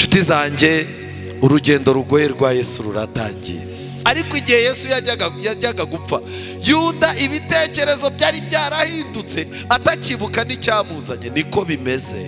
Nshuti zanjye, urugendo rugoye rwa Yesu ruratangiye. Ariko igihe Yesu yajyaga gupfa, Yuda ibitekerezo byari byarahindutse, atakibuka n'icyamuzanye. Niko bimeze.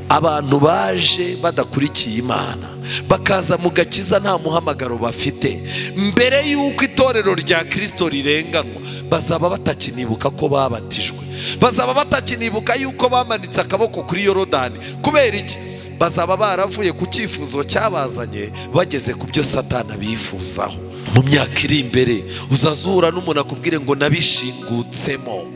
Abantu baje badakurikiye Imana, bakaza mu gakiza nta muhamagaro bafite, mbere y'uko itorero rya Kristo rirenganwa, bazaba batakinibuka ko babatijwe, bazaba batakinibuka yuko bamanitse akaboko kuri Yorodani. Kubera iki? Bazaba baravuye ku cyifuzo cyabazanye bageze ku byo Satana bifuzaho. Mu myaka iri imbere uzazura n'umuntu akubwire ngo nabishingutsemo,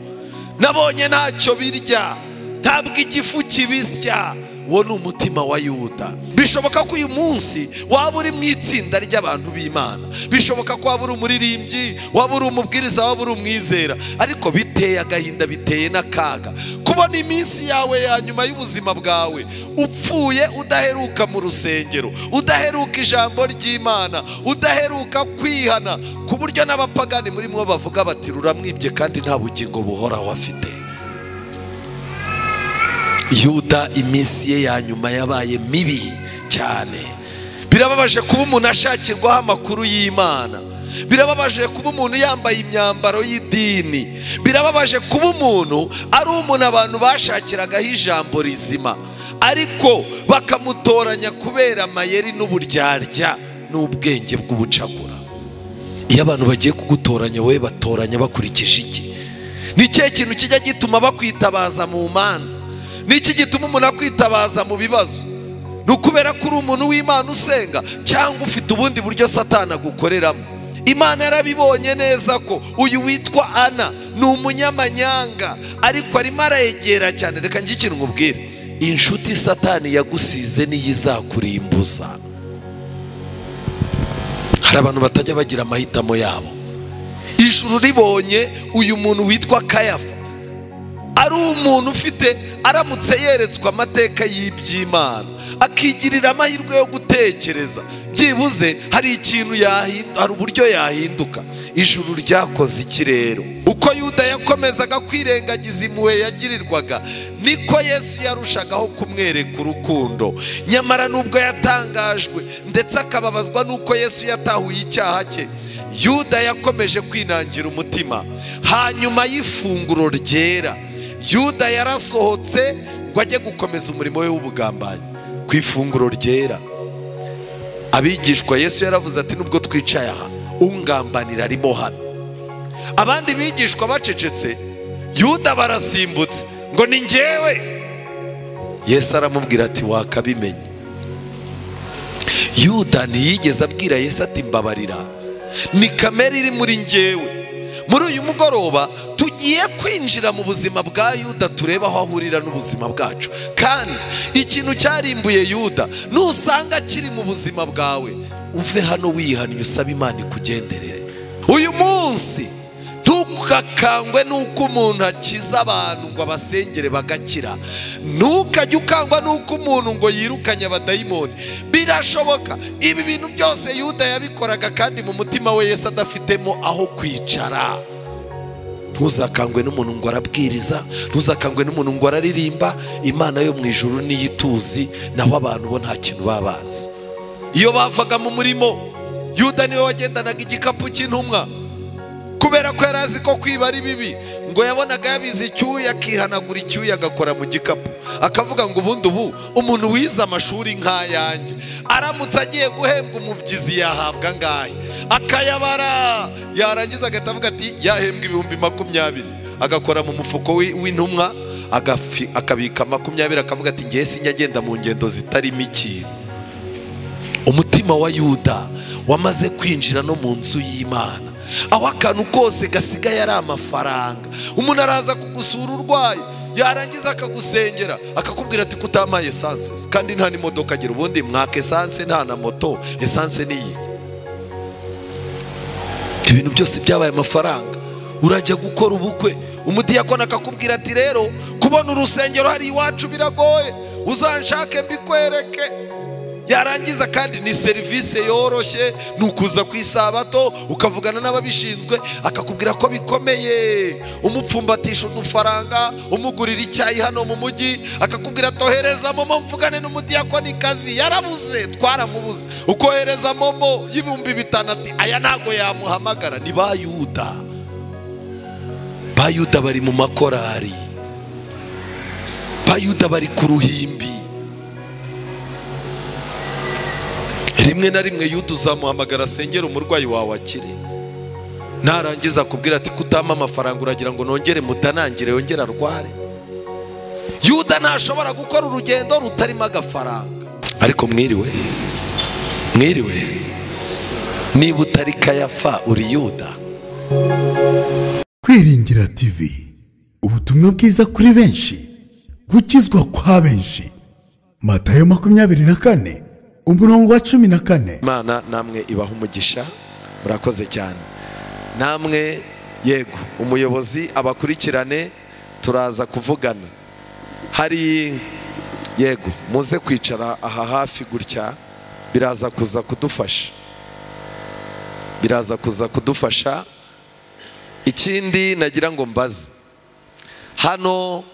nabonye ntacyo birya, ntabwo igifu kibisya. Uwo ni umutima wa Yuda. Bishoboka ko uyu munsi waba uri mu itsinda ry'abantu b'Imana, bishoboka ko waba uri umuririmbyi, waba uri umubwiriza, waba uri umwizera, ariko biteye agahinda, biteye n'akaga kubona iminsi yawe ya nyuma y'ubuzima bwawe upfuye udaheruka mu rusengero, udaheruka ijambo ry'Imana, udaheruka kwihana, ku buryo n'abapagani muri mwo bavuga bati ruramwibye kandi nta bugingo buhoraho afite. Yuda iminsi ye ya nyuma yabaye mibi cyane. Birababaje kuba umuntu ashakirwaho amakuru y'Imana, birababaje kuba umuntu yambaye imyambaro y'idini, birababaje kuba umuntu ari umuntu abantu bashakiragaho ijambo rizima, ariko bakamutoranya kubera amayeri n'uburyarya n'ubwenge bw'ubucakura. Iyo abantu bagiye kugutoranya, wowe batoranya bakurikije iki? Ni ikihe kintu kijya gituma bakwitabaza mu manza? Niki gituma umuntu akwitabaza mu bibazo? Ni ukubera ko uri umuntu w'Imana usenga, cyangwa ufite ubundi buryo Satana agukoreramo? Imana yarabibonye neza ko uyu witwa Ana ni umunyamanyanga, ariko arimo arayegera cyane. Reka njye ikintu nkubwire, inshuti Satani yagusize niyo izakurimbuza. Hari abantu batajya bagira amahitamo yabo. Ijuru ribonye uyu muntu witwa Kayafa ari umuntu ufite, aramutse yeretswe amateka y'iby'Imana, akigirira amahirwe yo gutekereza, byibuze hari ikintu hari uburyo yahinduka. Ijuru ryakoze iki rero? Uko Yuda yakomezaga kwirengagiza impuhwe yagirirwaga, niko Yesu yarushagaho kumwereka urukundo. Nyamara nubwo yatangajwe ndetse akababazwa nuko Yesu yatahuye icyaha cye, Yuda yakomeje kwinangira umutima. Hanyuma y'ifunguro ryera, Yuda yarasohotse ngo ajye gukomeza umurimo we w'ubugambanyi. Ku ifunguro ryera, abigishwa Yesu yaravuze ati nubwo twicaye aha, ungambanira arimo hano. Abandi bigishwa bacecetse, Yuda barasimbutse ngo ni njyewe. Yesu aramubwira ati wakabimenye. Yuda ntiyigeze abwira Yesu ati mbabarira, ni kamere iri muri njyewe. Muri uyu mugoroba tugiye kwinjira mu buzima bwa Yuda, tureba aho ahurira n'ubuzima bwacu. Kandi ikintu cyarimbuye Yuda nusanga kiri mu buzima bwawe, uve hano wihannye usaba Imana ikugenderere. Uyu munsi ntukakangwe nuko umuntu akiza abantu ngo abasengere bagakira, ntukajye ukangwa nuko umuntu ngo yirukanye abadayimoni. Birashoboka ibi bintu byose Yuda yabikoraga kandi mu mutima we Yesu adafitemo aho kwicara. Ntuzakangwe n'umuntu ngo arabwiriza, ntuzakangwe n'umuntu ngo araririmba. Imana yo mu ijuru niyo ituzi, naho abantu bo nta kintu babazi. Iyo bavaga mu murimo, Yuda niwe wagendanaga igikapu cy'intumwa, kubera ko yari azi ko kwiba ari bibi, ngo yabonaga yabize icyuya akihanagura icyuya agakora mu gikapu, akavuga ngo ubundi ubu umuntu wize amashuri nk'ayanjye aramutse agiye guhembwa umubyizi yahabwa angahe? Akayabara, yarangiza agahita avuga ati yahembwa 20,000, agakora mu mufuko w'intumwa akabika 20, akavuga ati ngiye sinjya agenda mu ngendo zitarimo ikintu. Umutima wa Yuda wamaze kwinjira no mu nzu y'Imana, aho akantu kose gasigaye ari amafaranga. Umuntu araza kugusura urwaye, yarangiza akagusengera akakubwira ati kutamaye esanse kandi nta n'imodoka agira. Ubundi mwaka esanse nta na moto, esanse niyi. Ibintu byose byabaye amafaranga. Urajya gukora ubukwe, umudiyakoni akakubwira ati rero kubona urusengero hari iwacu biragoye, uzanshake mbikwereke. Yarangiza kandi ni serivisi yoroshye, ni ukuza ku isabato ukavugana n'ababishinzwe akakubwira ko bikomeye, umupfumbatisha udufaranga, umugurira icyayi hano mu mujyi, akakubwira tohereza momo mvugane n'umudiyakonikazi, yarabuze twaramubuze, ukohereza momo y'5,000 ati aya ntago yamuhamagara. Ni ba Yuda, ba Yuda bari mu makorari, ba Yuda bari ku ruhimbi. Rimwe na rimwe Yuda uzamuhamagara asengera umurwayi wawe akire, narangiza akubwira ati kutama amafaranga uragira ngo nongere mutanangire yongere arware. Yuda ntashobora gukora urugendo rutarimo agafaranga. Ariko mwiriwe, mwiriwe, niba utari Kayafa uri Yuda. Kwiringira TV, ubutumwa bwiza kuri benshi, gukizwa kwa benshi. Matayo 24 umurongo wa 14. Imana namwe ibaha umugisha, murakoze cyane. Namwe yego umuyobozi abakurikirane, turaza kuvugana. Hari yego muze kwicara aha hafi gutya, biraza kuza kudufasha, biraza kuza kudufasha. Ikindi nagira ngo mbaze, hano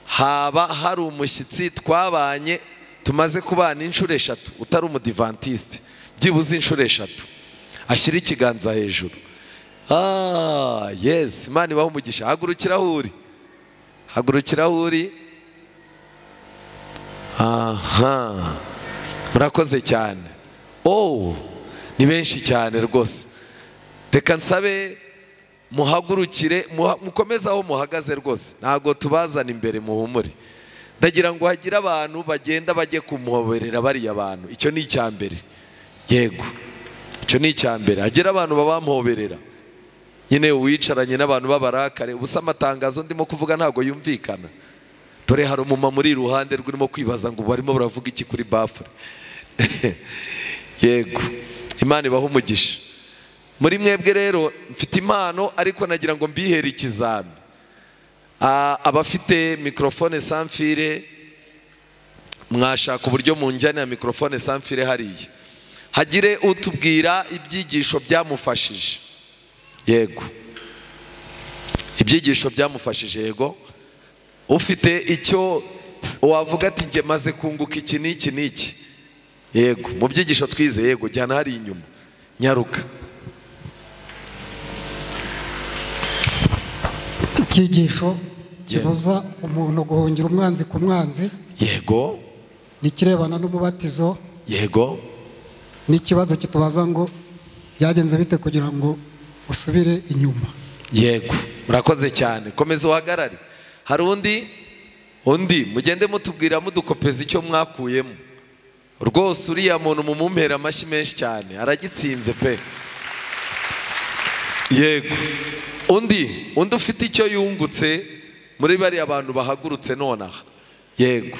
haba hari umushyitsi twabanye tumaze kubana inshuro 3 utari umudivantiste, byibuze inshuro 3, ashyira ikiganza hejuru. Ah yes, Imana ibahe umugisha. Hagurukira aho uri, hagurukira aho uri. Aha, murakoze cyane. Oh, ni benshi cyane rwose. Reka nsabe muhagurukire, mukomeze aho muhagaze rwose, ntago tubazana imbere, muhumure. Ndagira ngo hagire abantu bagenda bajye kumuhoberera bariya bantu. Icyo ni icya mbere. Yego, icyo ni icya mbere, hagire abantu babamuhoberera. Nyine uwicaranye n'abantu babarakare, ubusa amatangazo ndimo kuvuga ntago yumvikana. Dore hari umuma muri iruhande rw'urimo kwibaza ngo barimo baravuga iki kuri bafure. Yego, Imana ibahe umugisha. Muri mwebwe rero mfite impano, ariko nagira ngo mbihere ikizami. Abafite microphone samfire, mwashaka uburyo munjyana ya microphone samfire hariya, hagire utubwira ibyigisho byamufashije. Yego, ibyigisho byamufashije. Yego, ufite icyo wavuga ati nge maze kunguka iki n'iki n'iki. Yego, mu byigisho twize. Yego, jyana hari inyuma, nyaruka. Icyigisho kibuza umuntu guhungira umwanzi ku mwanzi. Yego, nikirebana n'umubatizo. Yego, n'ikibazo kitubaza ngo byagenze bite kugira ngo usubire inyuma. Yego, murakoze cyane, komeza uhagarare. Hari undi mugende mutubwira mudukopeza icyo mwakuyemo. Rwose uriya muntu mumumpera amashyi menshi cyane, aragitsinze pe. Yego, undi ufite icyo yungutse muri bariya abantu bahagurutse nonaha. Yego,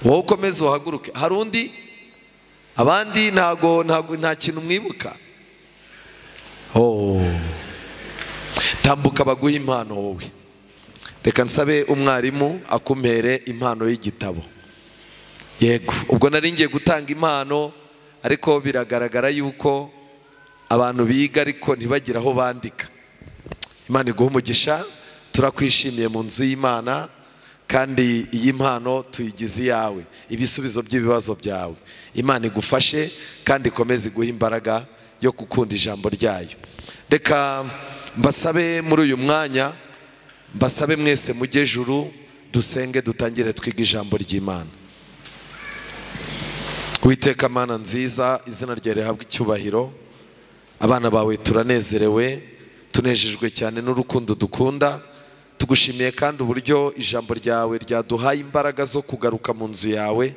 wowe ukomeze uhaguruke. Hari undi? Abandi ntago nta kintu mwibuka. Oh, tambuka baguha impano wowe. Reka nsabe umwarimu akumpere impano y'igitabo. Yego, ubwo nari ngiye gutanga impano, ariko biragaragara yuko abantu biga ariko ntibagira aho bandika. Imana iguhe umugisha, turakwishimiye mu nzu y'Imana, kandi iyi mpano tuyigize iyawe, ibisubizo by'ibibazo byawe. Imana igufashe kandi ikomeze iguhe imbaraga yo gukunda ijambo ryayo. Reka mbasabe muri uyu mwanya, mbasabe mwese mujye juru dusenge, dutangire twiga ijambo ry'Imana. Uwiteka Mana nziza, izina ryawe rihabwe icyubahiro. Abana bawe turanezerewe, tunejejwe cyane n'urukundo dukunda. Tugushimiye kandi uburyo ijambo ryawe ryaduhaye imbaraga zo kugaruka mu nzu yawe.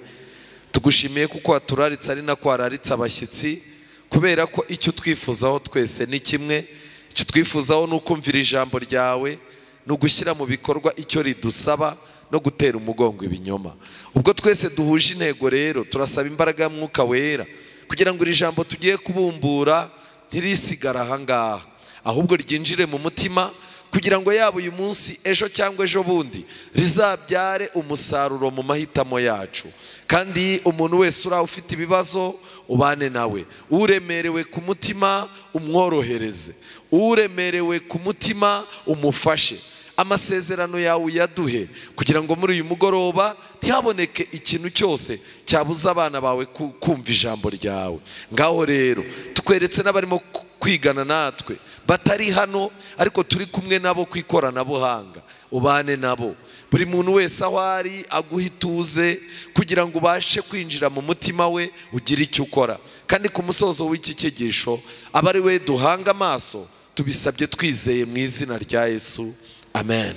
Tugushimiye kuko waturaritse ari nako wararitse abashyitsi, kubera ko icyo twifuzaho twese ni kimwe. Icyo twifuzaho ni ukumvira ijambo ryawe, ni ugushyira mu bikorwa icyo ridusaba, no gutera umugongo ibinyoma. Ubwo twese duhuje intego rero, turasaba imbaraga ya Mwuka Wera kugira ngo iri jambo tugiye kubumbura ntirisigara aha ngaha, ahubwo ryinjire mu mutima, kugira ngo yaba uyu munsi, ejo cyangwa ejo bundi, rizabyare umusaruro mu mahitamo yacu. Kandi umuntu wese uri ufite ibibazo ubane nawe, uremerewe ku mutima umworohereze, uremerewe ku mutima umufashe. Amasezerano yawe uyaduhe kugira ngo muri uyu mugoroba ntihaboneke ikintu cyose cyabuza abana bawe kumva ijambo ryawe. Ngaho rero tukweretse n'abarimo kwigana natwe batari hano ariko turi kumwe nabo ku ikoranabuhanga, ubane nabo. Buri muntu wese aho ari aguhe ituze kugira ngo ubashe kwinjira mu mutima we ugire icyo ukora. Kandi ku musozo w'iki cyigisho aba ari we duhanga amaso, tubisabye twizeye mu izina rya Yesu, amen.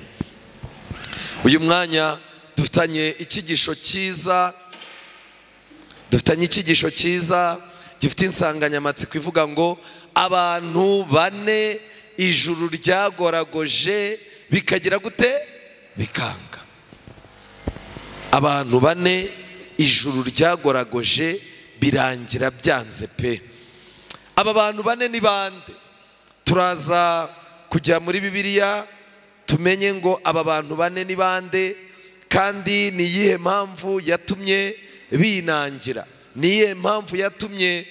Uyu mwanya dufitanye icyigisho cyiza, dufitanye icyigisho cyiza gifite insanganyamatsiko ivuga ngo abantu bane ijuru ryagoragoje bikagira gute? Bikanga. Abantu bane ijuru ryagoragoje birangira byanze pe. Aba bantu bane ni bande? Turaza kujya muri Bibiliya tumenye ngo aba bantu bane ni bande, kandi ni iyihe mpamvu yatumye binangira, ni iyihe mpamvu yatumye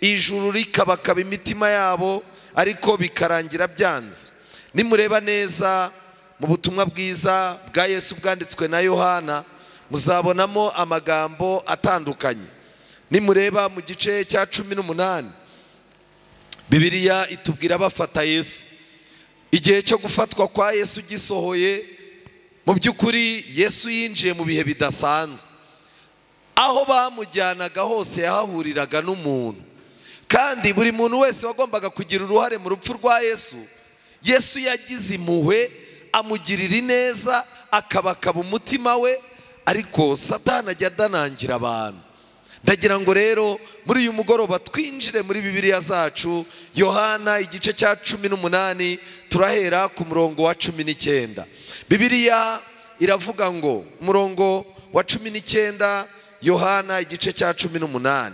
ijuru rikabakaba imitima yabo ariko bikarangira byanze. Nimureba neza mu butumwa bwiza bwa Yesu bwanditswe na Yohana, muzabonamo amagambo atandukanye. Nimureba mu gice cya 18, Bibiliya itubwira bafata Yesu. Igihe cyo gufatwa kwa Yesu gisohoye, mu by'ukuri Yesu yinjiye mu bihe bidasanzwe. Aho bamujyanaga hose yahahuriraga n'umuntu, kandi buri muntu wese wagombaga kugira uruhare mu rupfu rwa Yesu, Yesu yagize impuhwe amugirira ineza, akabakaba umutima we. Ariko Satani ajya adanangira abantu. Ndagira ngo rero muri uyu mugoroba twinjire muri Bibiliya zacu, Yohana igice cya 18, turahera ku murongo wa 19. Bibiliya iravuga ngo umurongo wa 19, Yohana igice cya 18.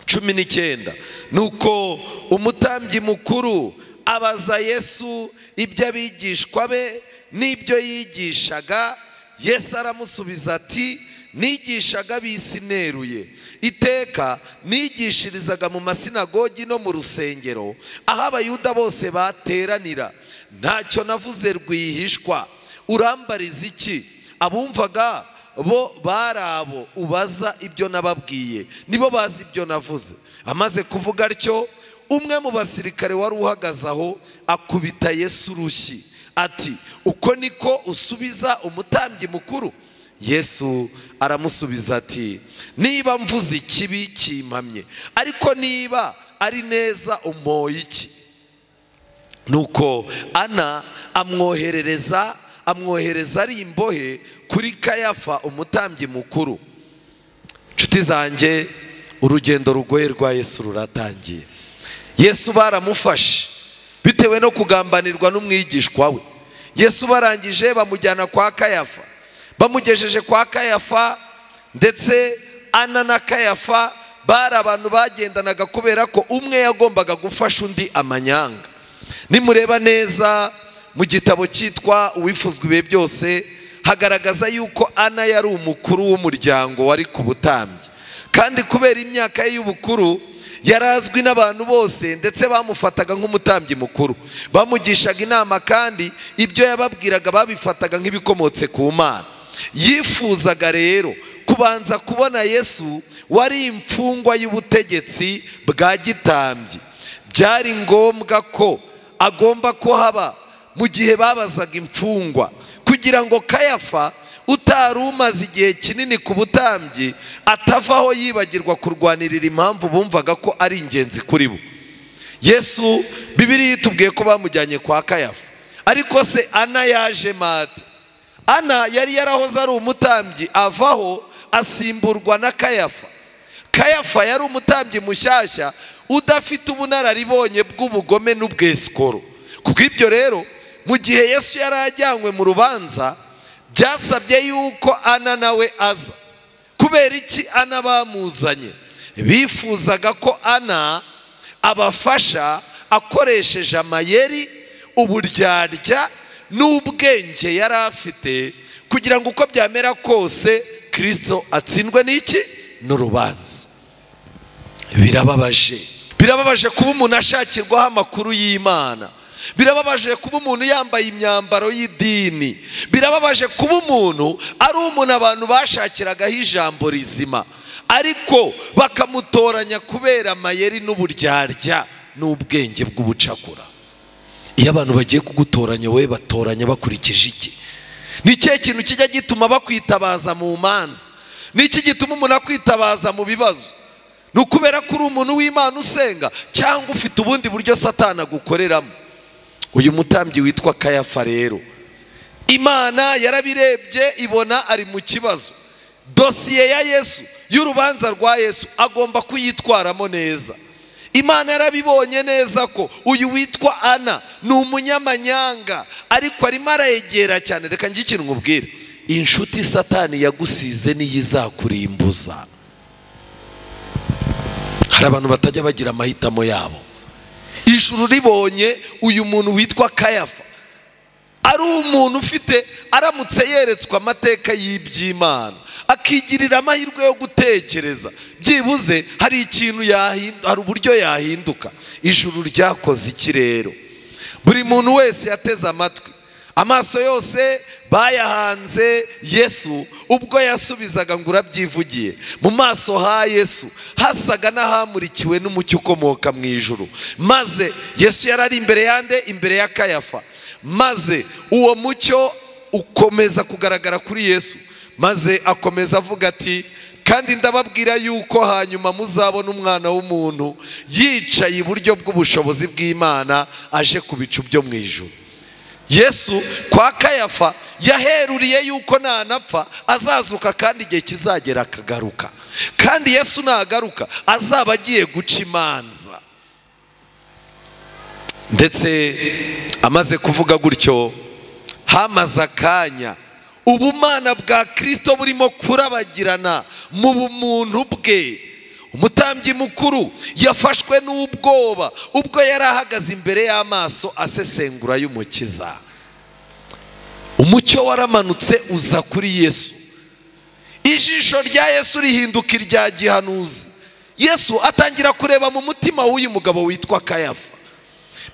19. Nuko umutambyi mukuru abaza Yesu ibyo abigishwa be n'ibyo yigishaga. Yesu aramusubiza ati nigishaga ab'isi neruye, iteka nigishirizaga mu masinagogi no mu rusengero aho abayuda bose bateranira, ntacyo navuze rwihishwa. Urambariza iki? Abumvaga bo bari abo ubaza ibyo nababwiye, nibo bazi ibyo navuze. Amaze kuvuga atyo, umwe mu basirikare wari uhagaze aho akubita Yesu urushyi ati uko niko usubiza umutambyi mukuru? Yesu aramusubiza ati niba mvuze ikibi kimpamye, ariko niba ari neza umpoye iki? Nuko Ana amwohereza ari imbohe kuri Kayafa umutambyi mukuru. Nshuti zanjye, urugendo rugoye rwa Yesu ruratangiye. Yesu baramufashe bitewe no kugambanirwa n'umwigishwa we. Yesu barangije bamujyana kwa Kayafa. Bamugejeje kwa Kayafa, ndetse Ana na Kayafa bari abantu bagendanaga kubera ko umwe yagombaga gufasha undi amanyanga. Nimureba neza mu gitabo cyitwa Uwifuzwa ibihe byose, hagaragaza yuko Ana yari umukuru w'umuryango wari ku butambyi, kandi kubera imyaka ye y'ubukuru yarazwi n'abantu bose, ndetse bamufataga nk'umutambyi mukuru. Bamugishaga inama, kandi ibyo yababwiraga babifataga nk'ibikomotse ku Mana. Yifuzaga rero kubanza kubona Yesu wari imfungwa y'ubutegetsi bwa gitambyi. Byari ngombwa ko agomba kuhaba mu gihe babazaga imfungwa, kugira ngo Kayafa utari umaze igihe kinini ku butambyi atavaho yibagirwa kurwanirira impamvu bumvaga ko ari ingenzi kuri bo. Yesu, Bibiliya itubwiye ko bamujyanye kwa Kayafa, ariko se Ana yaje mate? Ana yari yarahoze ari umutambyi, avaho asimburwa na Kayafa. Kayafa yari umutambyi mushyashya udafite ubunararibonye bw'ubugome n'ubwesikoro. Kubw'ibyo rero, mu gihe Yesu yari ajyanywe mu rubanza, byasabye yuko Ana nawe aza. Kubera iki Ana bamuzanye? Bifuzaga ko Ana abafasha akoresheje amayeri, uburyarya n'ubwenge yari afite kugira ngo uko byamera kose Kristo atsindwe n'iki? N'urubanza. Birababaje, birababaje kuba umuntu ashakirwaho amakuru y'Imana. Birababaje kuba umuntu yambaye imyambaro y'idini. Birababaje kuba umuntu ari umuntu abantu bashakiragaho ijambo rizima, ariko bakamutoranya kubera amayeri n'uburyarya n'ubwenge bw'ubucakura. Iyo abantu bagiye kugutoranya wowe batoranya bakurikije iki? Ni ikihe kintu kijya gituma bakwitabaza mu manza? Ni iki gituma umuntu akwitabaza mu bibazo? Ni ukubera ko uri umuntu w'Imana usenga, cyangwa ufite ubundi buryo Satani agukoreramo? Uyu mutambyi witwa Kayafa rero, Imana yarabirebye ibona ari mu kibazo. Dosiye ya Yesu, y'urubanza rwa Yesu, agomba kuyitwaramo neza. Imana yarabibonye neza ko uyu witwa Ana ni umunyamanyanga, ariko arimo arayegera cyane. Reka njye ikintu nkubwire, inshuti Satani yagusize niyo izakurimbuza. Hari abantu batajya bagira amahitamo yabo. Ijuru ribonye uyu muntu witwa Kayafa ari umuntu ufite, aramutse yeretswe amateka y'iby'Imana, akigirira amahirwe yo gutekereza, byibuze hari ikintu hari uburyo yahinduka. Ijuru ryakoze iki rero? Buri muntu wese yateze amatwi, amaso yose bayahanze Yesu ubwo yasubizaga ngo urabyivugiye. Mu maso ha Yesu hasaga n'ahamurikiwe n'umucyo ukomoka mu ijuru. Maze Yesu yari ari imbere yande? Imbere ya Kayafa. Maze uwo mucyo ukomeza kugaragara kuri Yesu, maze akomeza avuga ati, kandi ndababwira yuko hanyuma muzabona umwana w'umuntu yicaye iburyo bw'ubushobozi bw'Imana aje ku bicu byo mu ijuru. Yesu kwa Kayafa yaheruriye yuko nanapfa azazuka, kandi igihe kizagera akagaruka. Kandi Yesu nagaruka azaba agiye guca imanza. Ndetse amaze kuvuga gutyo, hamaze akanya ubumana bwa Kristo burimo kurabagirana mu bumuntu bwe. Umutambyi mukuru yafashwe n'ubwoba ubwo yari ahagaze imbere y'amaso asesengura y'Umukiza. Umucyo waramanutse uza kuri Yesu. Ijisho rya Yesu rihinduka irya gihanuzi. Yesu atangira kureba mu mutima w'uyu mugabo witwa Kayafa.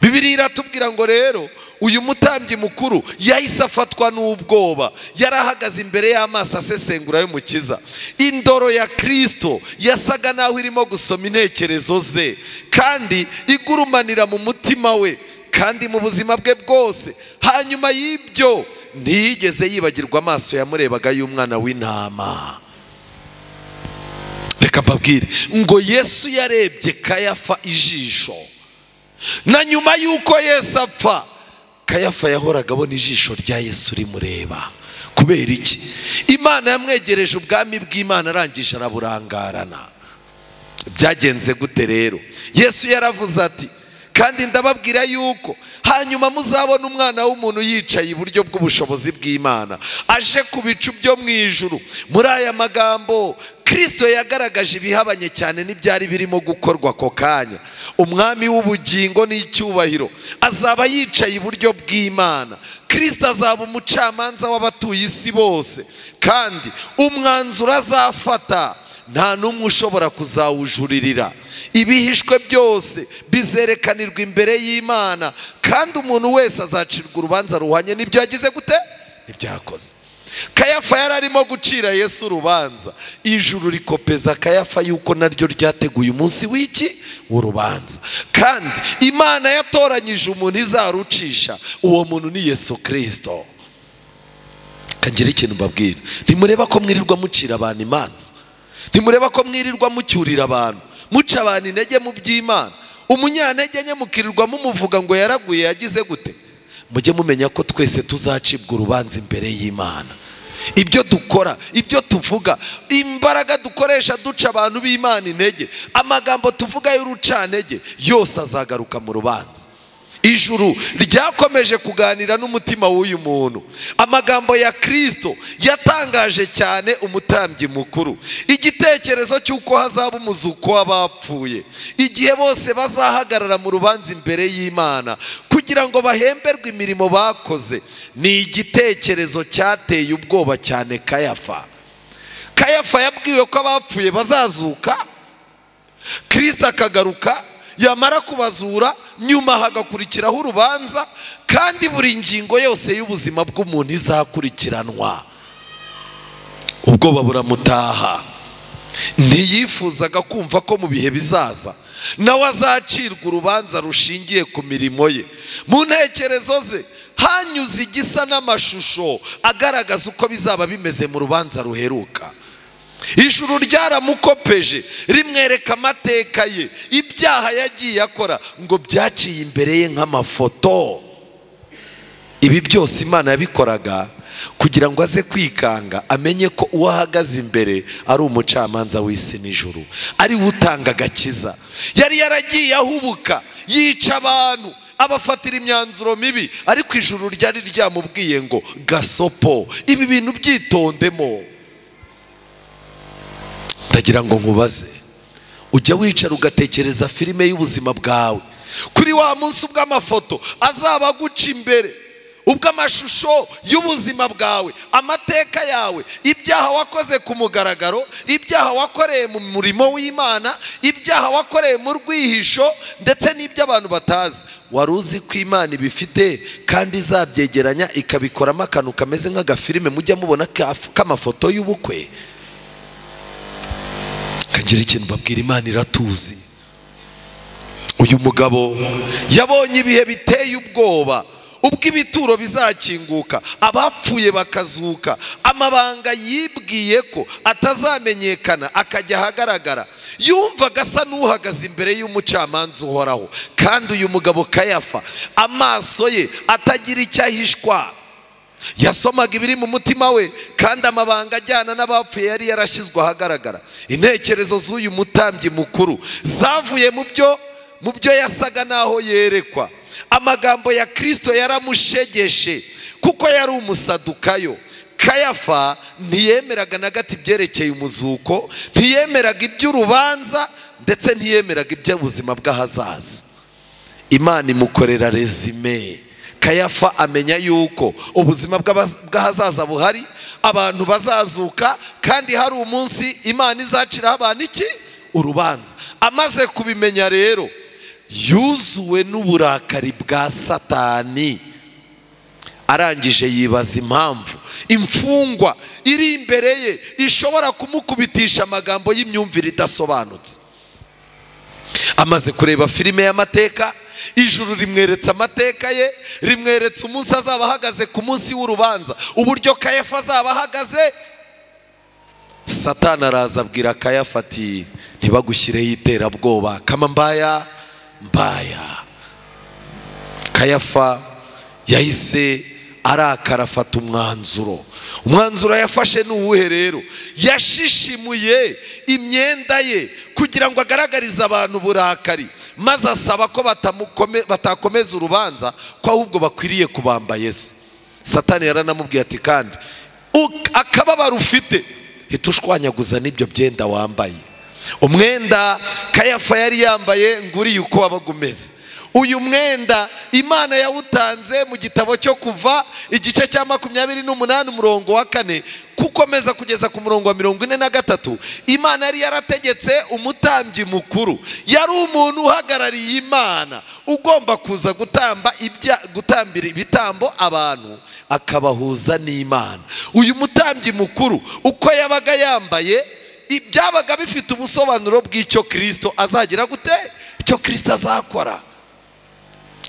Bibiliya iratubwira ngo rero uyu mutambyi mukuru yahise afatwa n'ubwoba. Yari ahagaze imbere y'amaso asesengura y'Umukiza. Indoro ya Kristo yasaga naho irimo gusoma intekerezo ze, kandi igurumanira mu mutima we kandi mu buzima bwe bwose. Hanyuma y'ibyo ntiyigeze yibagirwa amaso yamurebaga y'umwana w'intama. Reka mbabwire ngo Yesu yarebye Kayafa ijisho. Na nyuma y'uko Yesu apfa, Kayafa yahoraga abona ijisho rya Yesu rimureba. Kubera iki? Imana yamwegereje ubwami bw'Imana, arangije araburangarana. Byagenze gute rero? Yesu yaravuze ati, kandi ndababwira yuko hanyuma muzabona umwana w'umuntu yicaye iburyo bw'ubushobozi bw'Imana aje ku bicu byo mu ijuru. Muri aya magambo Kristo yagaragaje ibihabanye cyane n'ibyari birimo gukorwa ako kanya. Umwami w'ubugingo n'icyubahiro azaba yicaye iburyo bw'Imana. Kristo azaba umucamanza w'abatuye isi bose, kandi umwanzuro azafata nta n'umwe ushobora kuzawujuririra. Ibihishwe byose bizerekanirwa imbere y'Imana, kandi umuntu wese azacirwa urubanza ruhwanye n'ibyo yagize gute? N'ibyo yakoze. Kayafa yari arimo gucira Yesu urubanza. Ijuru rikopeza Kayafa yuko naryo ryateguye umunsi w'iki? W'urubanza. Kandi Imana yatoranyije umuntu izarucisha, uwo muntu ni Yesu Kristo. Kangira ikintu mbabwira, ntimureba ko mwirirwa mucira abantu imanza, ntimureba ko mwirirwa mucyurira abantu, muca abantu intege mu by'Imana. Umunyantege nke mukirirwa mumuvuga ngo yaraguye yagize gute? Mujye mumenya ko twese tuzacibwa urubanza imbere y'Imana. Ibyo dukora, ibyo tuvuga, imbaraga dukoresha duca abantu b'Imana intege, amagambo tuvuga y'urucantege yose azagaruka mu rubanza. Ijuru ryakomeje kuganira n'umutima w'uyu muntu. Amagambo ya Kristo yatangaje cyane umutambyi mukuru. Igitekerezo cy'uko hazaba umuzuko w'abapfuye, igihe bose bazahagarara mu rubanza imbere y'Imana kugira ngo bahemberwe imirimo bakoze. Ni igitekerezo cyateye ubwoba cyane Kayafa. Kayafa yabwiwe ko abapfuye bazazuka, Kristo akagaruka, yamara kubazura nyuma hagakurikiraho urubanza, kandi buri ngingo yose y'ubuzima bw'umuntu izakurikiranwa. Ubwoba buramutaha. Ntiyifuzaga kumva ko mu bihe bizaza nawe azacirwa urubanza rushingiye ku mirimo ye. Mu ntekerezo ze hanyuze igisa n'amashusho agaragaza uko bizaba bimeze mu rubanza ruheruka. Ijuru ryaramukopeje rimwereka amateka ye, ibyaha yagiye akora ngo byaciye imbere ye nk'amafoto. Ibi byose Imana yabikoraga kugira ngo aze kwikanga, amenye ko uwo ahagaze imbere ari umucamanza w'isi n'ijuru, ari we utanga agakiza. Yari yaragiye ahubuka, yica abantu, abafatira imyanzuro mibi, ariko ijuru ryari ryamubwiye ngo gasopo, ibi bintu byitondemo. Ndagira ngo nkubaze, ujya wicara ugatekereza filime y'ubuzima bwawe kuri wa munsi ubw'amafoto azaba aguca imbere, ubw'amashusho y'ubuzima bwawe, amateka yawe, ibyaha wakoze ku mugaragaro, ibyaha wakoreye mu murimo w'Imana, ibyaha wakoreye mu rwihisho, ndetse n'ibyo abantu batazi. Wari uzi ko Imana ibifite kandi izabyegeranya ikabikoramo akantu kameze nk'agafilime mujya mubona k'amafoto y'ubukwe? Kagira ikintu babwira, Imana iratuzi. Uyu mugabo yabonye ibihe biteye ubwoba, ubwo ibituro bizakinguka, abapfuye bakazuka, amabanga yibwiye ko atazamenyekana akajya ahagaragara. Yumvaga asa n'uhagaze imbere y'umucamanza uhoraho. Kandi uyu mugabo Kayafa, amaso ye atagira icyo ahishwa, yasomaga ibiri mu mutima we, kandi amabanga ajyana n'abapfuye yari yarashyizwe ahagaragara. Intekerezo z'uyu mutambyi mukuru zavuye mu byo yasaga n'aho yerekwa. Amagambo ya Kristo yaramushegeshe kuko yari umusadukayo. Kayafa ntiyemeraga na gato ibyerekeye umuzuko, ntiyemeraga iby'urubanza, ndetse ntiyemeraga iby'ubuzima bw'ahazaza. Imana imukorera rezime. Kayafa amenya yuko ubuzima bw'ahazaza buhari, abantu bazazuka, kandi hari umunsi Imana izaciraho abantu iki? Urubanza. Amaze kubimenya rero, yuzuwe n'uburakari bwa Satani. Arangije yibaza impamvu imfungwa iri imbere ye ishobora kumukubitisha amagambo y'imyumvire idasobanutse. Amaze kureba filime y'amateka, ijuru rimweretse amateka ye, rimweretse umunsi azaba ahagaze ku munsi w'urubanza, uburyo Kayafa azaba ahagaze. Satani araza abwira Kayafa ati ntibagushyireho iterabwoba, kama mbaya mbaya. Kayafa yahise arakara, afata umwanzuro. Umwanzuro yafashe ni uwuhe rero? Yashishimuye imyenda ye kugira ngo agaragarize abantu uburakari, maze asaba ko batakomeza urubanza, ko ahubwo bakwiriye kubamba Yesu. Satani yaranamubwiye ati kandi akababaro ufite hita ushwanyaguza n'ibyo byenda wambaye. Umwenda Kayafa yari yambaye nguriye uko wabaga umeze. Uyu mwenda Imana yawutanze mu gitabo cyo Kuva igice cya 28 umurongo wa 4 kukomeza kugeza ku murongo wa 43. Imana yari yarategetse umutambyi mukuru, yari umuntu uhagarariye Imana, ugomba kuza gutamba gutambira ibitambo abantu akabahuza n'Imana. Uyu mutambyi mukuru uko yabaga yambaye ibyabaga bifite ubusobanuro bw'icyo Kristo azagira gute, icyo Kristo azakora.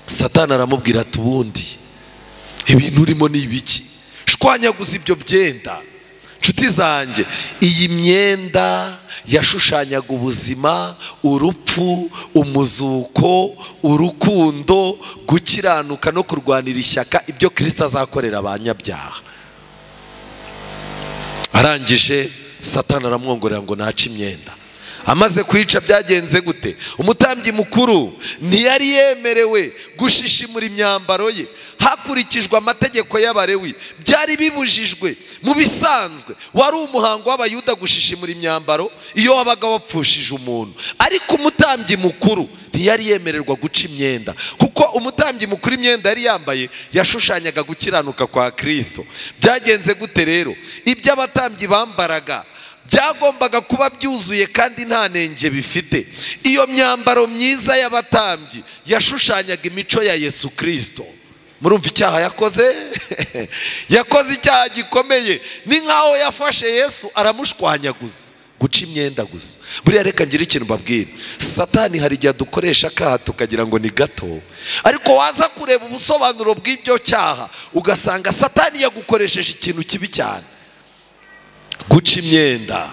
Satani aramubwira ati ubundi ibintu urimo ni ibiki? Shwanyaguza ibyo byenda. Nshuti zanjye, iyi myenda yashushanyaga ubuzima, urupfu, umuzuko, urukundo, gukiranuka no kurwanira ishyaka, ibyo Kristo azakorera abanyabyaha. Arangije Satani aramwongorera ngo nace imyenda. Amaze kwica byagenze gute? Umutambyi mukuru ntiyari yemerewe gushishimura imyambaro ye hakurikijwe amategeko y'Abalewi. Byari bibujijwe mu bisanzwe. Wari umuhango w'Abayuda gushishimura imyambaro iyo wabaga wapfushije umuntu, ariko umutambyi mukuru ntiyari yemererwa guca imyenda, kuko umutambyi mukuru imyenda yari yambaye yashushanyaga gukiranuka kwa Kristo. Byagenze gute rero? Ibyo abatambyi bambaraga byagombaga kuba byuzuye kandi nta nenge bifite. Iyo myambaro myiza y'abatambyi yashushanyaga imico ya Yesu Kristo. Murumva icyaha yakoze? Yakoze icyaha gikomeye. Ni nkaho yafashe Yesu aramushwanyaguza, guca imyenda gusa. Buriya reka ngira ikintu mbabwira, Satani hari igihe dukoresha akaha tukagira ngo ni gato, ariko waza kureba ubusobanuro bw'ibyo cyaha ugasanga Satani yagukoresheje ikintu kibi cyane, guca imyenda.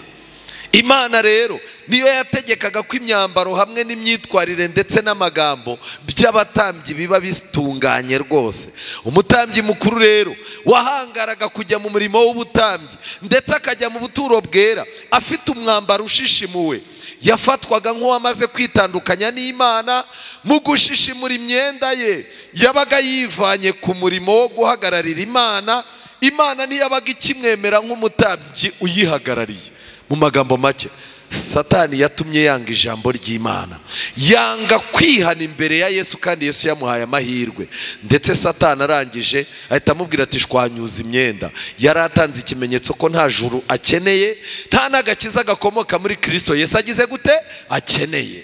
Imana rero niyo yategekaga ko imyambaro hamwe n'imyitwarire ndetse n'amagambo by'abatambyi biba bitunganye rwose. Umutambyi mukuru rero wahangaraga kujya mu murimo w'ubutambyi ndetse akajya mu buturo bwera afite umwambaro ushishimuwe, yafatwaga nk'uwamaze kwitandukanya n'Imana. Mu gushishimura imyenda ye yabaga yivanye ku murimo wo guhagararira Imana. Imana ntiyabaga ikimwemera nk'umutambyi uyihagarariye. Mu magambo make, Satani yatumye yanga ijambo ry'Imana, yanga kwihana imbere ya Yesu, kandi Yesu yamuhaye amahirwe. Ndetse Satani arangije ahita amubwira ati shwanyuza imyenda. Yari atanze ikimenyetso ko nta juru akeneye, nta n'agakiza gakomoka muri Kristo Yesu agize gute akeneye.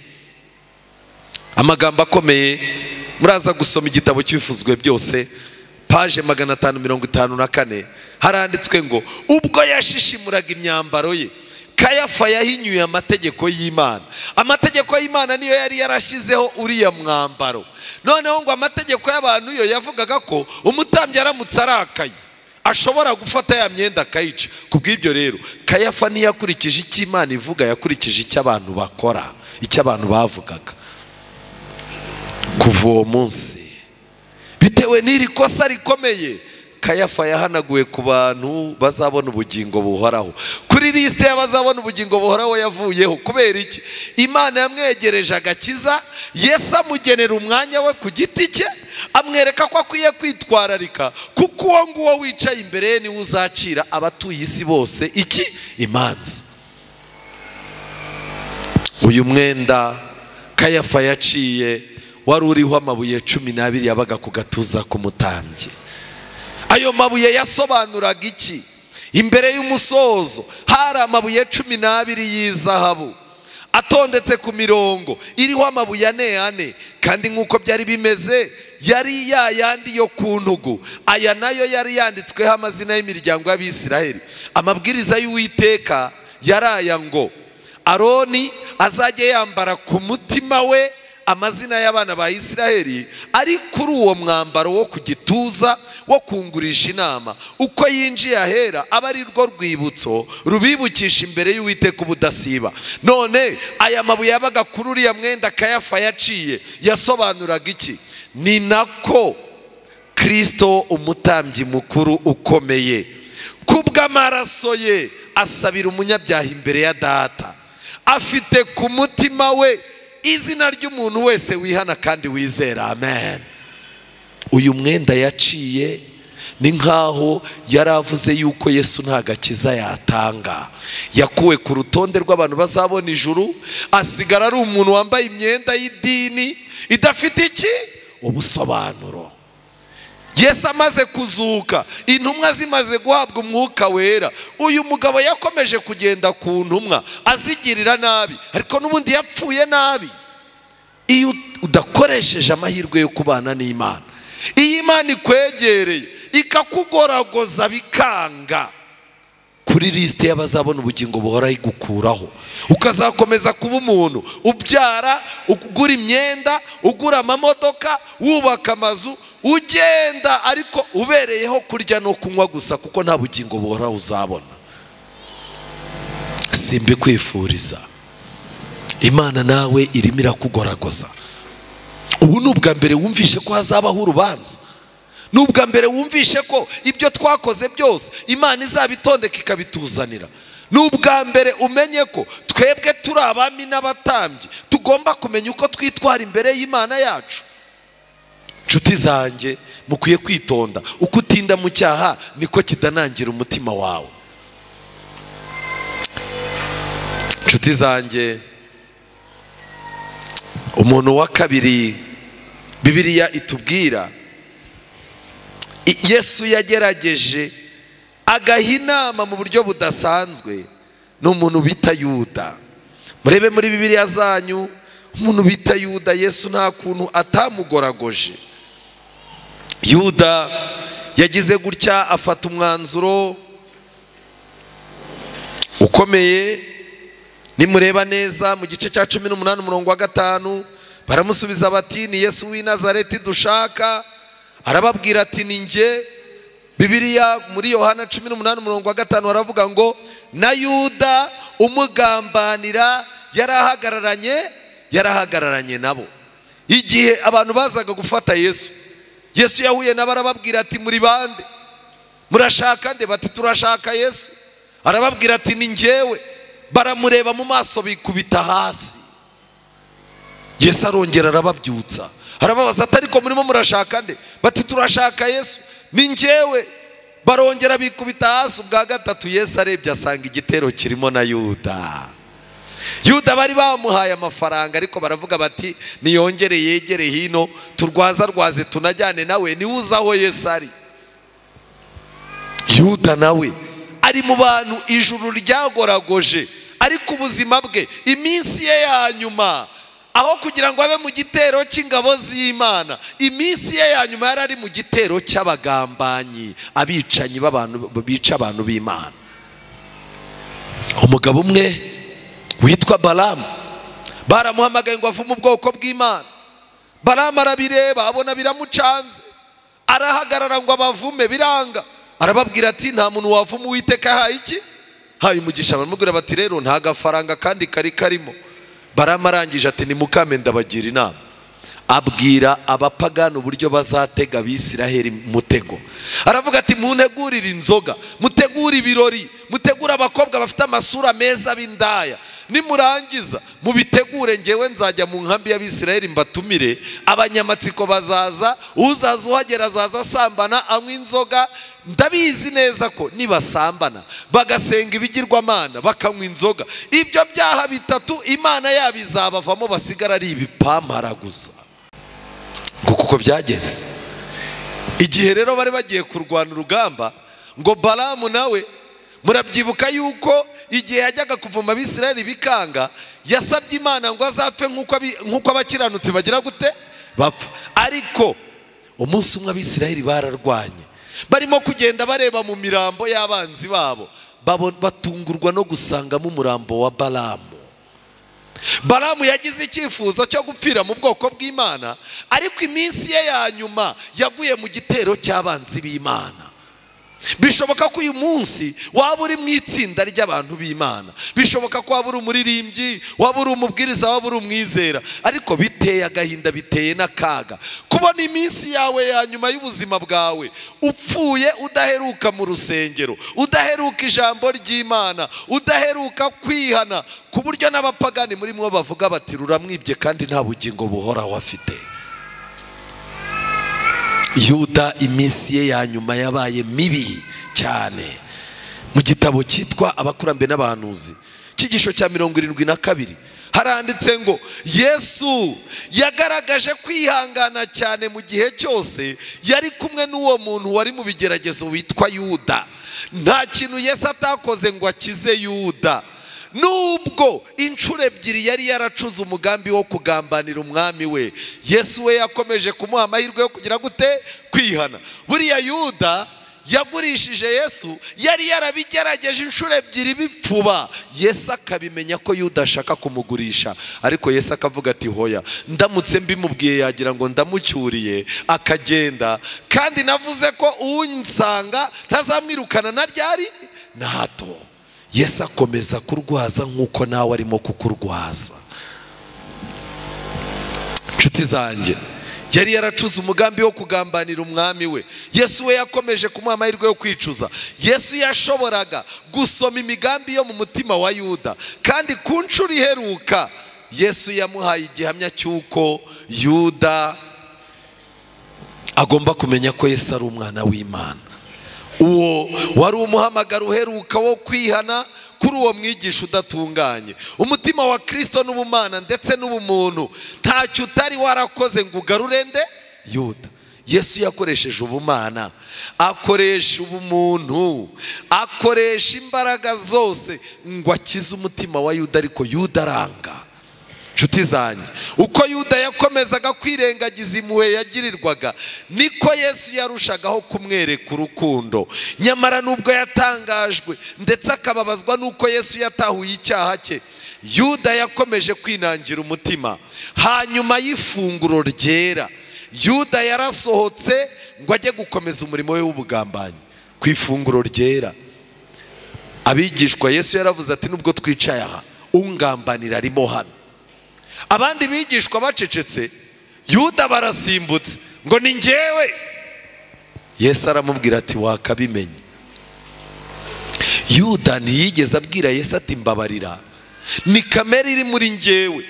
Amagambo akomeye, muraza gusoma igitabo cy'ibifuzwe byose, paje 554, haranditswe ngo ubwo yashishimuraga imyambaro ye, Kayafa yahinyuye amategeko y'Imana. Amategeko y'Imana niyo yari yarashizeho uriya mwambaro. Noneho ngo amategeko y'abantu yo yavugaga ko umutambyi aramutse arakaye ashobora gufata ya myenda akayica. Kubw'ibyo rero Kayafa ntiyakurikije icyo Imana ivuga, yakurikije icyo abantu bakora, icyo abantu bavugaga. Kuva uwo munsi, bitewe n'iri kosa rikomeye, Kayafa yahanaguwe ku bantu bazabona ubugingo buhoraho. Kuri liste y'abazabona ubugingo buhoraho yavuyeho. Kubera iki? Imana yamwegereje agakiza, Yesu amugenera umwanya we ku giti cye, amwereka ko akwiye kwitwararika, kuko uwo nguwo wicaye imbere ye niwe uzacira abatuye isi bose iki imanza. Uyu mwenda Kayafa yaciye wari uriho amabuye 12 yabaga ku gatuza k'umutambyi. Ayo mabuye yasobanuraga iki? Imbere y'umusozo hari amabuye 12 y'izahabu atondetse ku mirongo iriho amabuye 4 4, kandi nk'uko byari bimeze yari ya yandi yo ku ntugu. Aya nayo yari yanditsweho amazina y'imiryango y'Abisiraheli. Amabwiriza y'Uwiteka yaraya ngo Aroni azajye yambara ku mutima we amazina y'abana ba Isiraheli ari kuri uwo mwambaro wo ku gituza wo kungurisha inama. Uko yinjiye ahera aba ari rwo rwibutso rubibukisha imbere y'Uwiteka ubudasiba. None aya mabuye yabaga kuri uriya mwenda Kayafa yaciye yasobanuraga iki? Ni nako Kristo umutambyi mukuru ukomeye kubw'amaraso ye asabira umunyabyaha imbere ya Data, afite ku mutima we izina ry'umuntu wese wihana kandi wizera. Amen. Uyu mwenda yaciye ni nkaho yaravuze yuko Yesu nta gakiza yatanga. Yakuwe ku rutonde rw'abantu bazabona ijuru, asigara ari umuntu wambaye imyenda y'idini idafite iki ubusobanuro. Yesu amaze kuzuka, intumwa zimaze guhabwa umwuka wera, uyu mugabo yakomeje kugenda ku ntumwa azigirira nabi, ariko n'ubundi yapfuye nabi. Iyo udakoresheje amahirwe yo kubana n'Imana, iyo Imana ikwegereye ikakugoragoza bikanga, kuri liste y'abazabona ubugingo buhoraho igukuraho, ukazakomeza kuba umuntu ubyara, ugura imyenda, ugura amamodoka, wubaka amazu, ugenda, ariko ubereyeho kurya no kunywa gusa, kuko nta bugingo buhoraho uzabona. Simbikwifuriza. Imana nawe irimo irakugoragoza. Ubu ni ubwa mbere wumvishe ko hazabaho urubanza, ni ubwa mbere wumvishe ko ibyo twakoze byose Imana izabitondeka ikabituzanira. Ni ubwa mbere umenye ko twebwe turi abami n'abatambyi, tugomba kumenya uko twitwara imbere y'Imana yacu. Nshuti zanjye, mukwiye kwitonda. Uko utinda mu cyaha niko kidanangira umutima wawe. Nshuti zanjye, Umuntu wa kabiri Bibiliya itubwira, Yesu yagerageje agaha inama mu buryo budasanzwe, ni umuntu bita Yuda. Murebe muri Bibiliya zanyu, umuntu bita Yuda, Yesu nta kuntu atamugoragoje. Yuda yagize gutya afata umwanzuro ukomeye. Nimureba neza mu gice cya 18 umurongo wa 5, baramusubiza bati ni Yesu w'i Nazareti dushaka. Arababwira ati ni njye. Bibiliya muri Yohana 18 umurongo wa 5 baravuga ngo na Yuda umugambanira yarahagararanye nabo. Igihe abantu bazaga gufata Yesu, Yesu yahuye nabo arababwira ati muri bande? Murashaka nde? Bati turashaka Yesu. Arababwira ati ni njyewe. Baramureba mu maso bikubita hasi. Yesu arongera arababyutsa, arababaza ati ariko murimo murashaka nde? Bati turashaka Yesu. Ni njyewe. Barongera bikubita hasi ubwa gatatu. Yesu arebye asanga igitero kirimo na Yuda. Yuda bari bamuhaye amafaranga, ariko baravuga bati niyongere yegere hino, turwaza rwaze tunajyane nawe, niwe uzi aho Yesu ari. Yuda nawe ari mu bantu ijuru ryagoragoje, ariko ubuzima bwe iminsi ye ya nyuma, aho kugira ngo abe mu gitero cy'ingabo z'Imana, iminsi ye ya nyuma yari ari mu gitero cy'abagambanyi, abicanyi b'abantu bica abantu b'Imana. Umugabo umwe witwa Balamu baramuhamagaye ngo avume ubwoko bw'Imana. Balamu arabireba abona biramucanze, arahagarara ngo abavume, biranga. Arababwira ati nta muntu wavuma Uwiteka yahaye iki? Haye umugisha. Baramubwira bati rero nta gafaranga kandi kari karimo. Balamu arangije ati nimukame ndabagira inama. Abwira abapagani uburyo bazatega Abisiraheli mutego. Aravuga ati muntegurire inzoga, mutegure ibirori, mutegure abakobwa bafite amasura meza b'indaya. Nimurangiza mubitegure, ngewe nzajya mu nkambi y'Abisiraheli mbatumire, abanyamatsiko bazaza, uzaza uhagera azaza asambana anywa inzoga. Ndabizi neza ko nibasambana bagasenga ibigirwamana bakanywa inzoga, ibyo byaha bitatu Imana yabizabavamo, basigara ari ibipampara gusa. Kuko byagenze. Igihe rero bari bagiye kurwana urugamba, ngo Balamu nawe murabyibuka yuko igihe yajyaga kuvuma Abisirayeli bikanga, yasabye Imana ngo azapfe nk'uko abakiranutsi bagira gute bapfa. Ariko umunsi umwe Abisirayeli bararwanye, barimo kugenda bareba mu mirambo y'abanzi babo, batungurwa no gusangamo umurambo wa Balamu. Balamu yagize icyifuzo cyo gupfira mu bwoko bw'Imana, ariko iminsi ye ya nyuma yaguye mu gitero cy'abanzi b'Imana. Bishoboka ko uyu munsi waba uri mu itsinda ry'abantu b'Imana, bishoboka ko waba uri umuririmbyi, waba uri umubwiriza, waba uri umwizera, ariko biteye agahinda, biteye n'akaga kubona iminsi yawe ya nyuma y'ubuzima bwawe upfuye udaheruka mu rusengero, udaheruka ijambo ry'Imana, udaheruka kwihana, ku buryo n'abapagani muri mwo bavuga bati ruramwibye kandi nta bugingo buhoraho afite. Yuda iminsi ye ya nyuma yabaye mibi cyane. Mu gitabo cyitwa Abakurambere n'Abahanuzi, cyigisho cya 72, haranditse ngo Yesu yagaragaje kwihangana cyane mu gihe cyose yari kumwe n'uwo muntu wari mu bigeragezo witwa Yuda. Nta kintu Yesu atakoze ngo akize Yuda, nubwo inshuro ebyiri yari yaracuze umugambi wo kugambanira umwami we. Yesu we yakomeje kumuha amahirwe yo kugira gute? Kwihana. Buriya Yuda yagurishije Yesu, yari yarabigerageje inshuro ebyiri bipfuba. Yesu akabimenya ko Yuda ashaka kumugurisha, ariko Yesu akavuga ati hoya, ndamutse mbimubwiye yagira ngo ndamucyuriye akagenda, kandi navuze ko unsanga ntazamwirukana na ryari na hato. Yesu akomeza kurwaza nk'uko nawe arimo kukurwaza. Nshuti zanjye, yari yaracuze umugambi wo kugambanira umwami we. Yesu we yakomeje kumuha amahirwe yo kwicuza. Yesu yashoboraga gusoma imigambi yo mu mutima wa Yuda, kandi ku nshuro iheruka Yesu yamuhaye igihamya cy'uko Yuda agomba kumenya ko Yesu ari umwana w'Imana. Uwo wari umuhamagaro uheruka wo kwihana, kuri uwo mwigisha udatunganye. Umutima wa Kristo n'ubumana ndetse n'ubumuntu ntacyo utari warakoze ngo ugarure nde? Yuda. Yesu yakoresheje ubumana, akoresha ubumuntu, akoresha imbaraga zose ngo akize umutima wa Yuda, ariko Yuda aranga. Nshuti zanjye, uko Yuda yakomezaga kwirengagiza impuhwe yagirirwaga, niko Yesu yarushagaho kumwereka urukundo. Nyamara nubwo yatangajwe ndetse akababazwa nuko Yesu yatahuye icyaha cye, Yuda yakomeje kwinangira umutima. Hanyuma y'ifunguro ryera, Yuda yarasohotse ngo ajye gukomeza umurimo we w'ubugambanyi. Ku ifunguro ryera, abigishwa Yesu yaravuze ati nubwo twicaye aha, ungambanira arimo hano. Abandi bigishwa bacecetse, Yuda barasimbutse ngo ni njyewe. Yesu aramubwira ati wakabimenye. Yuda ntiyigeze abwira Yesu ati mbabarira, ni kamere iri muri njyewe.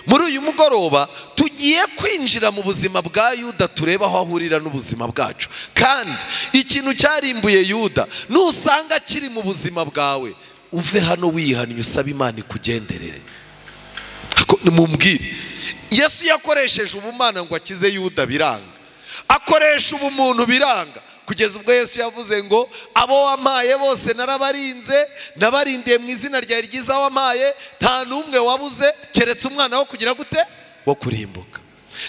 Muri uyu mugoroba tugiye kwinjira mu buzima bwa Yuda, tureba aho ahurira n'ubuzima bwacu. Kandi ikintu cyarimbuye Yuda nusanga kiri mu buzima bwawe, uve hano wihannye usaba Imana ikugenderere. Nimumbwire, Yesu yakoresheje ubumana ngo akize Yuda biranga, akoresha ubumuntu biranga, kugeza ubwo Yesu yavuze ngo abo wampaye bose narabarinze, nabarindiye mu izina ryawe ryiza wampaye, nta n'umwe wabuze keretse umwana wo kugira gute? Wo kurimbuka.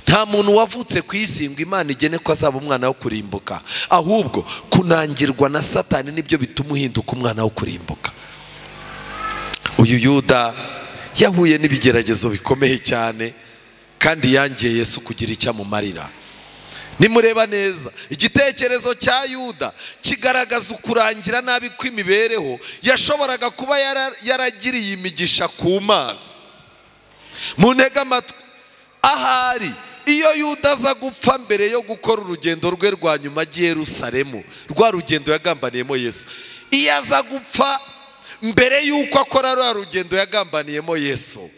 Nta muntu wavutse ku isi ngo Imana igene ko azaba umwana wo kurimbuka, ahubwo kunangirwa na Satani nibyo bituma uhinduka umwana wo kurimbuka. Uyu Yuda yahuye n'ibigeragezo bikomeye cyane, kandi yangiye Yesu kugira icyo amumarira. Nimureba neza igitekerezo cya Yuda kigaragaza ukurangira nabi kw'imibereho yashoboraga kuba yaragiriye imigisha ku Mana. Muntege amatwi, ahari iyo Yuda aza gupfa mbere yo gukora urugendo rwe rwa nyuma agiye Yerusalemu, rwa rugendo yagambaniyemo Yesu, iyo aza gupfa mbere y'uko akora rwa rugendo yagambaniyemo Yesu,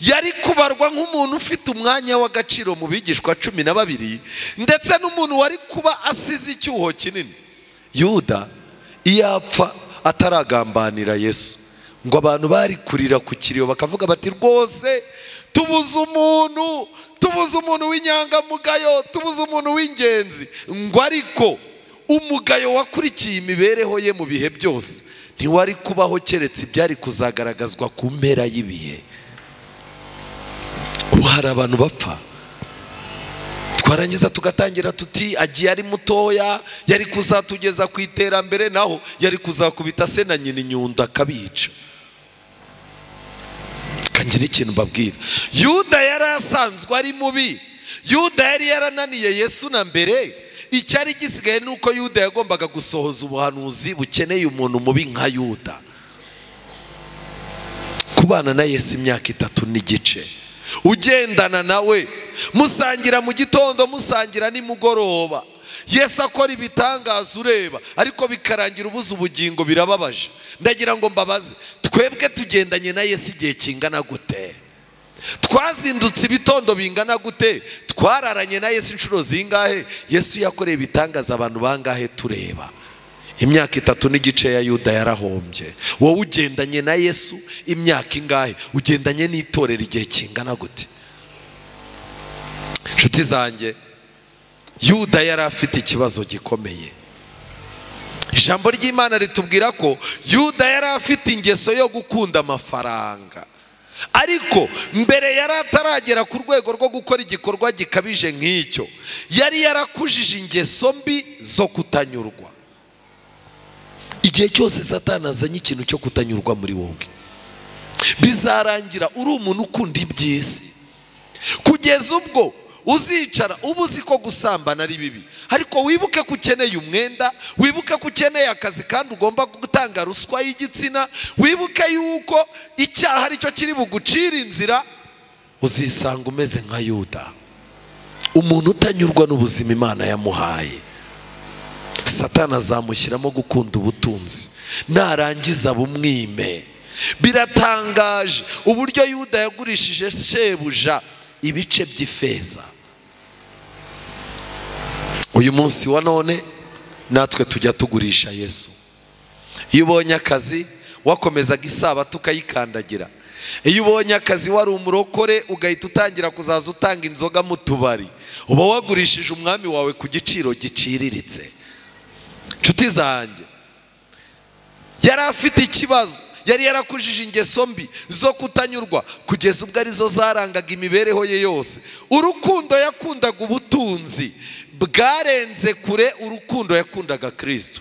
yari kubarwa nk'umuntu ufite umwanya w'agaciro mu bigishwa 12, ndetse n'umuntu wari kuba asize icyuho kinini. Yuda iyo apfa ataragambanira Yesu, ngo abantu bari kurira ku kiriyo bakavuga bati rwose tubuze umuntu, tubuze umuntu w'inyangamugayo, tubuze umuntu w'ingenzi. Ngo ariko umugayo wakurikiye imibereho ye mu bihe byose ntiwari kubaho keretse ibyari kuzagaragazwa ku mpera y'ibihe. Ubu hari abantu bapfa twarangiza tugatangira tuti agiye ari mutoya, yari kuzatugeza ku iterambere, naho yari kuzakubita se na nyina inyundo akabica. Kangira ikintu mbabwira, Yuda yari asanzwe ari mubi, Yuda yari yarananiye Yesu na mbere. Icyari gisigaye nuko Yuda yagombaga gusohoza ubuhanuzi bukeneye umuntu mubi nka Yuda. Kubana na Yesu imyaka 3 n'igice, ugendana nawe, musangira mu gitondo, musangira nimugoroba, Yesu akora ibitangaza ureba, ariko bikarangira ubuze ubugingo, birababaje. Ndagira ngo mbabaze, twebwe tugendanye na Yesu igihe kingana gute? Twazindutse ibitondo bingana gute? Twararanye na Yesu inshuro zingahe? Yesu yakoreye ibitangaza abantu bangahe tureba? Imyaka 3 n'igice ya Yuda yarahombye. Wowe ugendanye na Yesu imyaka ingahe? Ugendanye n'itorero igihe kingana gute? Nshuti zanjye, Yuda yari afite ikibazo gikomeye. Ijambo ry'Imana ritubwira ko Yuda yari afite ingeso yo gukunda amafaranga, ariko mbere yari ataragera ku rwego rwo gukora igikorwa gikabije nk'icyo, yari yarakujije ingeso mbi zo kutanyurwa. Igihe cyose Satani azanye ikintu cyo kutanyurwa muri wowe, bizarangira uri umuntu ukunda iby'isi, kugeza ubwo uzicara uba uzi ko gusambana ari bibi, ariko wibuke ko ukeneye umwenda, wibuke ko ukeneye akazi kandi ugomba gutanga ruswa y'igitsina, wibuke yuko icyaha aricyo kiri bugucira inzira. Uzisanga umeze nka Yuda, umuntu utanyurwa n'ubuzima Imana yamuhaye. Satani azamushyiramo gukunda ubutunzi, narangiza bumwime. Biratangaje uburyo Yuda yagurishije shebuja ibice by'ifeza. Uyu munsi wa none natwe tujya tugurisha Yesu. Iyo ubonye akazi wakomezaga isabato ukayikandagira, iyo ubonye akazi wari umurokore ugahita utangira kuzaza utanga inzoga mu tubari, uba wagurishije umwami wawe ku giciro giciriritse. Nshuti zanjye, yari afite ikibazo, yari yarakujije ingeso mbi zo kutanyurwa kugeza ubwo arizo zarangaga imibereho ye yose. Urukundo yakundaga ubutunzi bwarenze kure urukundo yakundaga Kristo.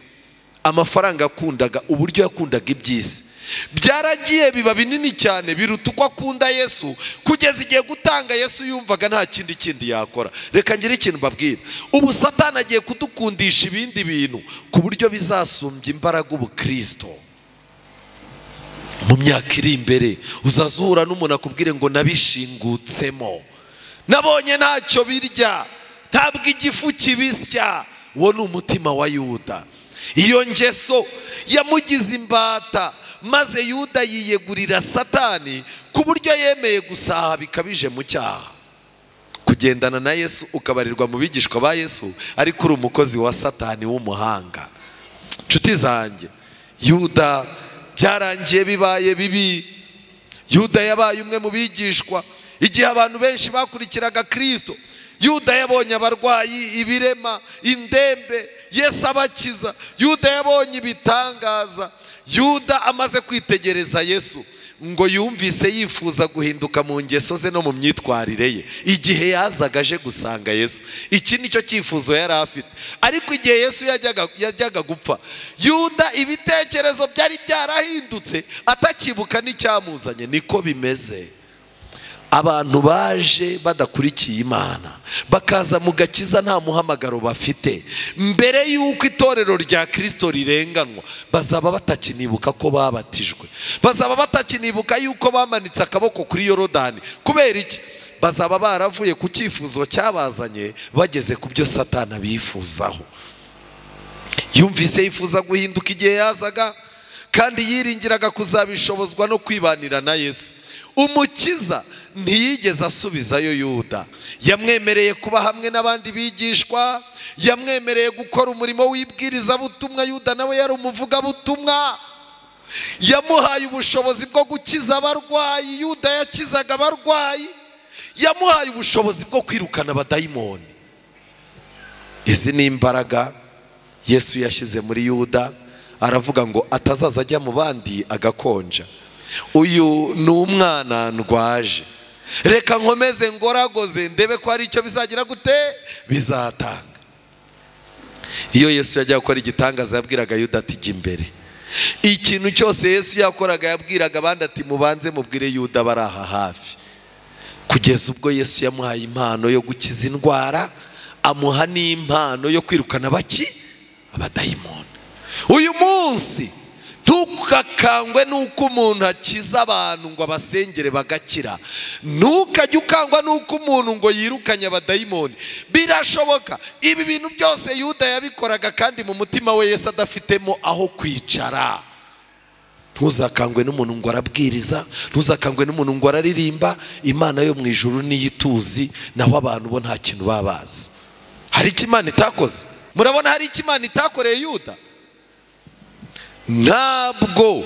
Amafaranga yakundaga, uburyo yakundaga iby'isi byaragiye biba binini cyane biruta uko akunda Yesu, kugeza igihe gutanga Yesu yumvaga nta kindi yakora. Reka ngire ikintu mbabwira, ubu Satani agiye kudukundisha ibindi bintu ku buryo bizasumbya imbaraga ubukristo. Mu myaka iri imbere uzaza uhura n'umuntu akubwire ngo nabishingutsemo, nabonye ntacyo birya, ntabwo igifu kibisya. Uwo ni umutima wa Yuda. Iyo ngeso yamugize imbata, maze Yuda yiyegurira Satani ku buryo yemeye gusaha bikabije mu cyaha. Kugendana na Yesu ukabarirwa mu bigishwa ba Yesu, ariko uri umukozi wa Satani w'umuhanga. Nshuti zanjye, Yuda byarangiye bibaye bibi. Yuda yabaye umwe mu bigishwa igihe abantu benshi bakurikiraga Kristo. Yuda yabonye abarwayi, ibirema, indembe, Yesu abakiza. Yuda yabonye ibitangaza. Yuda amaze kwitegereza Yesu ngo yumvise yifuza guhinduka mu ngeso ze no mu myitwarire ye. Igihe yazaga aje gusanga Yesu, iki nicyo cyifuzo yari afite. Ariko igihe Yesu yajyaga gupfa, Yuda ibitekerezo byari byarahindutse, atakibuka n'icyamuzanye. Niko bimeze. Abantu baje badakurikiye Imana, bakaza mu gakiza nta muhamagaro bafite, mbere y'uko itorero rya Kristo rirenganwa bazaba batakinibuka ko babatijwe, bazaba batakinibuka yuko bamanitse akaboko kuri Yorodani. Kubera iki? Bazaba baravuye ku cyifuzo cyabazanye bageze ku byo Satani abifuzaho. Yumvise yifuza guhinduka igihe yazaga, kandi yiringiraga kuzabishobozwa no kwibanira na Yesu. Umukiza ntiyigeze asubizayo Yuda. Yamwemereye kuba hamwe n'abandi bigishwa, yamwemereye gukora umurimo w'ibwirizabutumwa. Yuda nawe yari umuvugabutumwa. Yamuhaye ubushobozi bwo gukiza abarwayi. Yuda yakizaga abarwayi. Yamuhaye ubushobozi bwo kwirukana abadayimoni. Izi ni imbaraga Yesu yashyize muri Yuda, aravuga ngo atazaza ajya mu bandi agakonja. Uyu ni umwana ndwaje, reka nkomeze ngoragoze ndebe ko hari icyo bizagira gute bizatanga. Iyo Yesu yajya gukora igitangaza yabwiraga Yuda ati jya imbere. Ikintu cyose Yesu yakoraga yabwiraga abandi ati mubanze mubwire Yuda bari aha hafi. Kugeza ubwo Yesu yamuhaye impano yo gukiza indwara, amuha n'impano yo kwirukana baki abadayimoni. Uyu munsi ntukakangwe nuko umuntu akiza abantu ngo abasengere bagakira. Ntukajye ukangwa nuko umuntu ngo yirukanye abadayimoni. Birashoboka. Ibi bintu byose Yuda yabikoraga kandi mu mutima we Yesu adafitemo aho kwicara. Ntuzakangwe n'umuntu ngo arabwiriza, ntuzakangwe n'umuntu ngo araririmba. Imana yo mu ijuru niyo ituzi, naho abantu bo nta kintu babazi. Hari icyo Imana itakoze? Murabona hari icyo Imana itakoreye Yuda? Ntabwo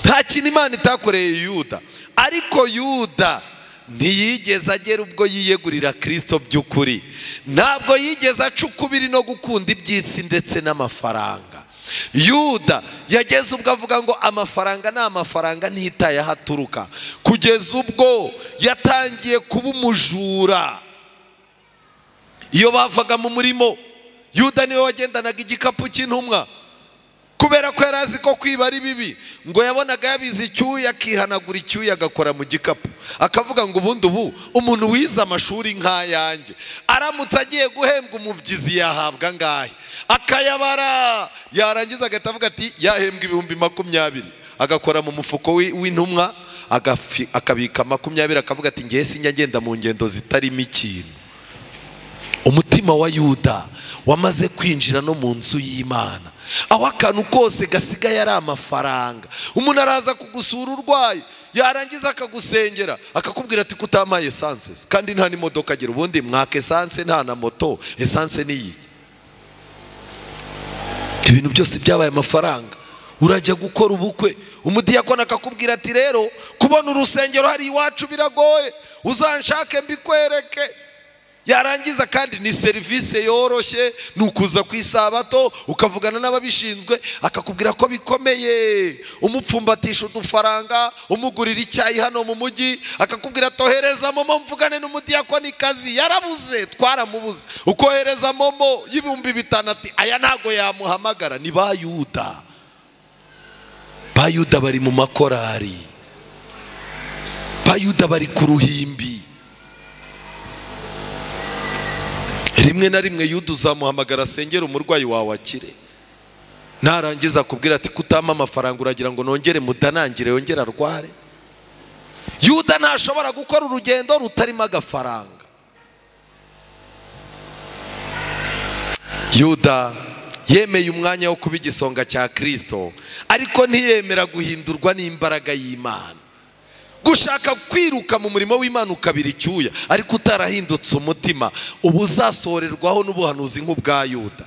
nta kintu Imana itakoreye Yuda. Ariko Yuda ntiyigeze agera ubwo yiyegurira Kristo by'ukuri. Ntabwo yigeze aca ukubiri no gukunda iby'isi ndetse n'amafaranga. Yuda yageze ubwo avuga ngo amafaranga ni amafaranga ntitaye aho aturuka, kugeza ubwo yatangiye kuba umujura. Iyo bavaga mu murimo, Yuda niwe wagendanaga igikapu cy'intumwa, kubera ko yari azi ko kwiba ari bibi. Ngo yabonaga yabize icyuya akihanagura icyuya agakora mu gikapu, akavuga ngo ubundi ubu umuntu wize amashuri nk'ayanjye aramutse agiye guhembwa umubyizi yahabwa angahe? Akayabara, yarangiza agahita avuga ati yahembwa 20,000, agakora mu mufuko w'intumwa akabika 20, akavuga ati ngiye sinjya ngenda mu ngendo zitarimo ikintu. Umutima wa Yuda wamaze kwinjira no mu nzu y'Imana, aho akantu kose gasigaye ari amafaranga. Umuntu araza kugusura urwaye, yarangiza akagusengera akakubwira ati kutamaye essence kandi nta n'imodoka agira. Ubundi mwaka essence nta na moto, essence niyi. Ibintu byose byabaye amafaranga. Urajya gukora ubukwe, umudiyakoni akakubwira ati rero kubona urusengero hari iwacu biragoye, uzanshake mbikwereke. Yarangiza kandi ni serivisi yoroshye, ni ukuza ku isabato ukavugana n'ababishinzwe, akakubwira ko bikomeye, umupfumbatisha udufaranga, umugurira icyayi hano mu mujyi, akakubwira tohereza momo mvugane n'umudiyakonikazi, yarabuze twaramubuze, ukohereza momo y'5,000 ati aya ntago yamuhamagara. Ni ba Yuda. Ba Yuda bari mu makorari, ba Yuda bari ku ruhimbi. Rimwe na rimwe Yuda uzamuhamagara asengera umurwayi wawe akire, narangiza akubwira ati kutama amafaranga uragira ngo nongere mudanangire yongere arware. Yuda ntashobora gukora urugendo rutarimo agafaranga. Yuda yemeye umwanya wo kuba igisonga cya Kristo, ariko ntiyemera guhindurwa n'imbaraga y'Imana. Gushaka kwiruka mu murimo w'Imana ukabira icyuya ariko utarahindutse umutima, ubu uzasorerwaho n'ubuhanuzi nk'ubwa Yuda.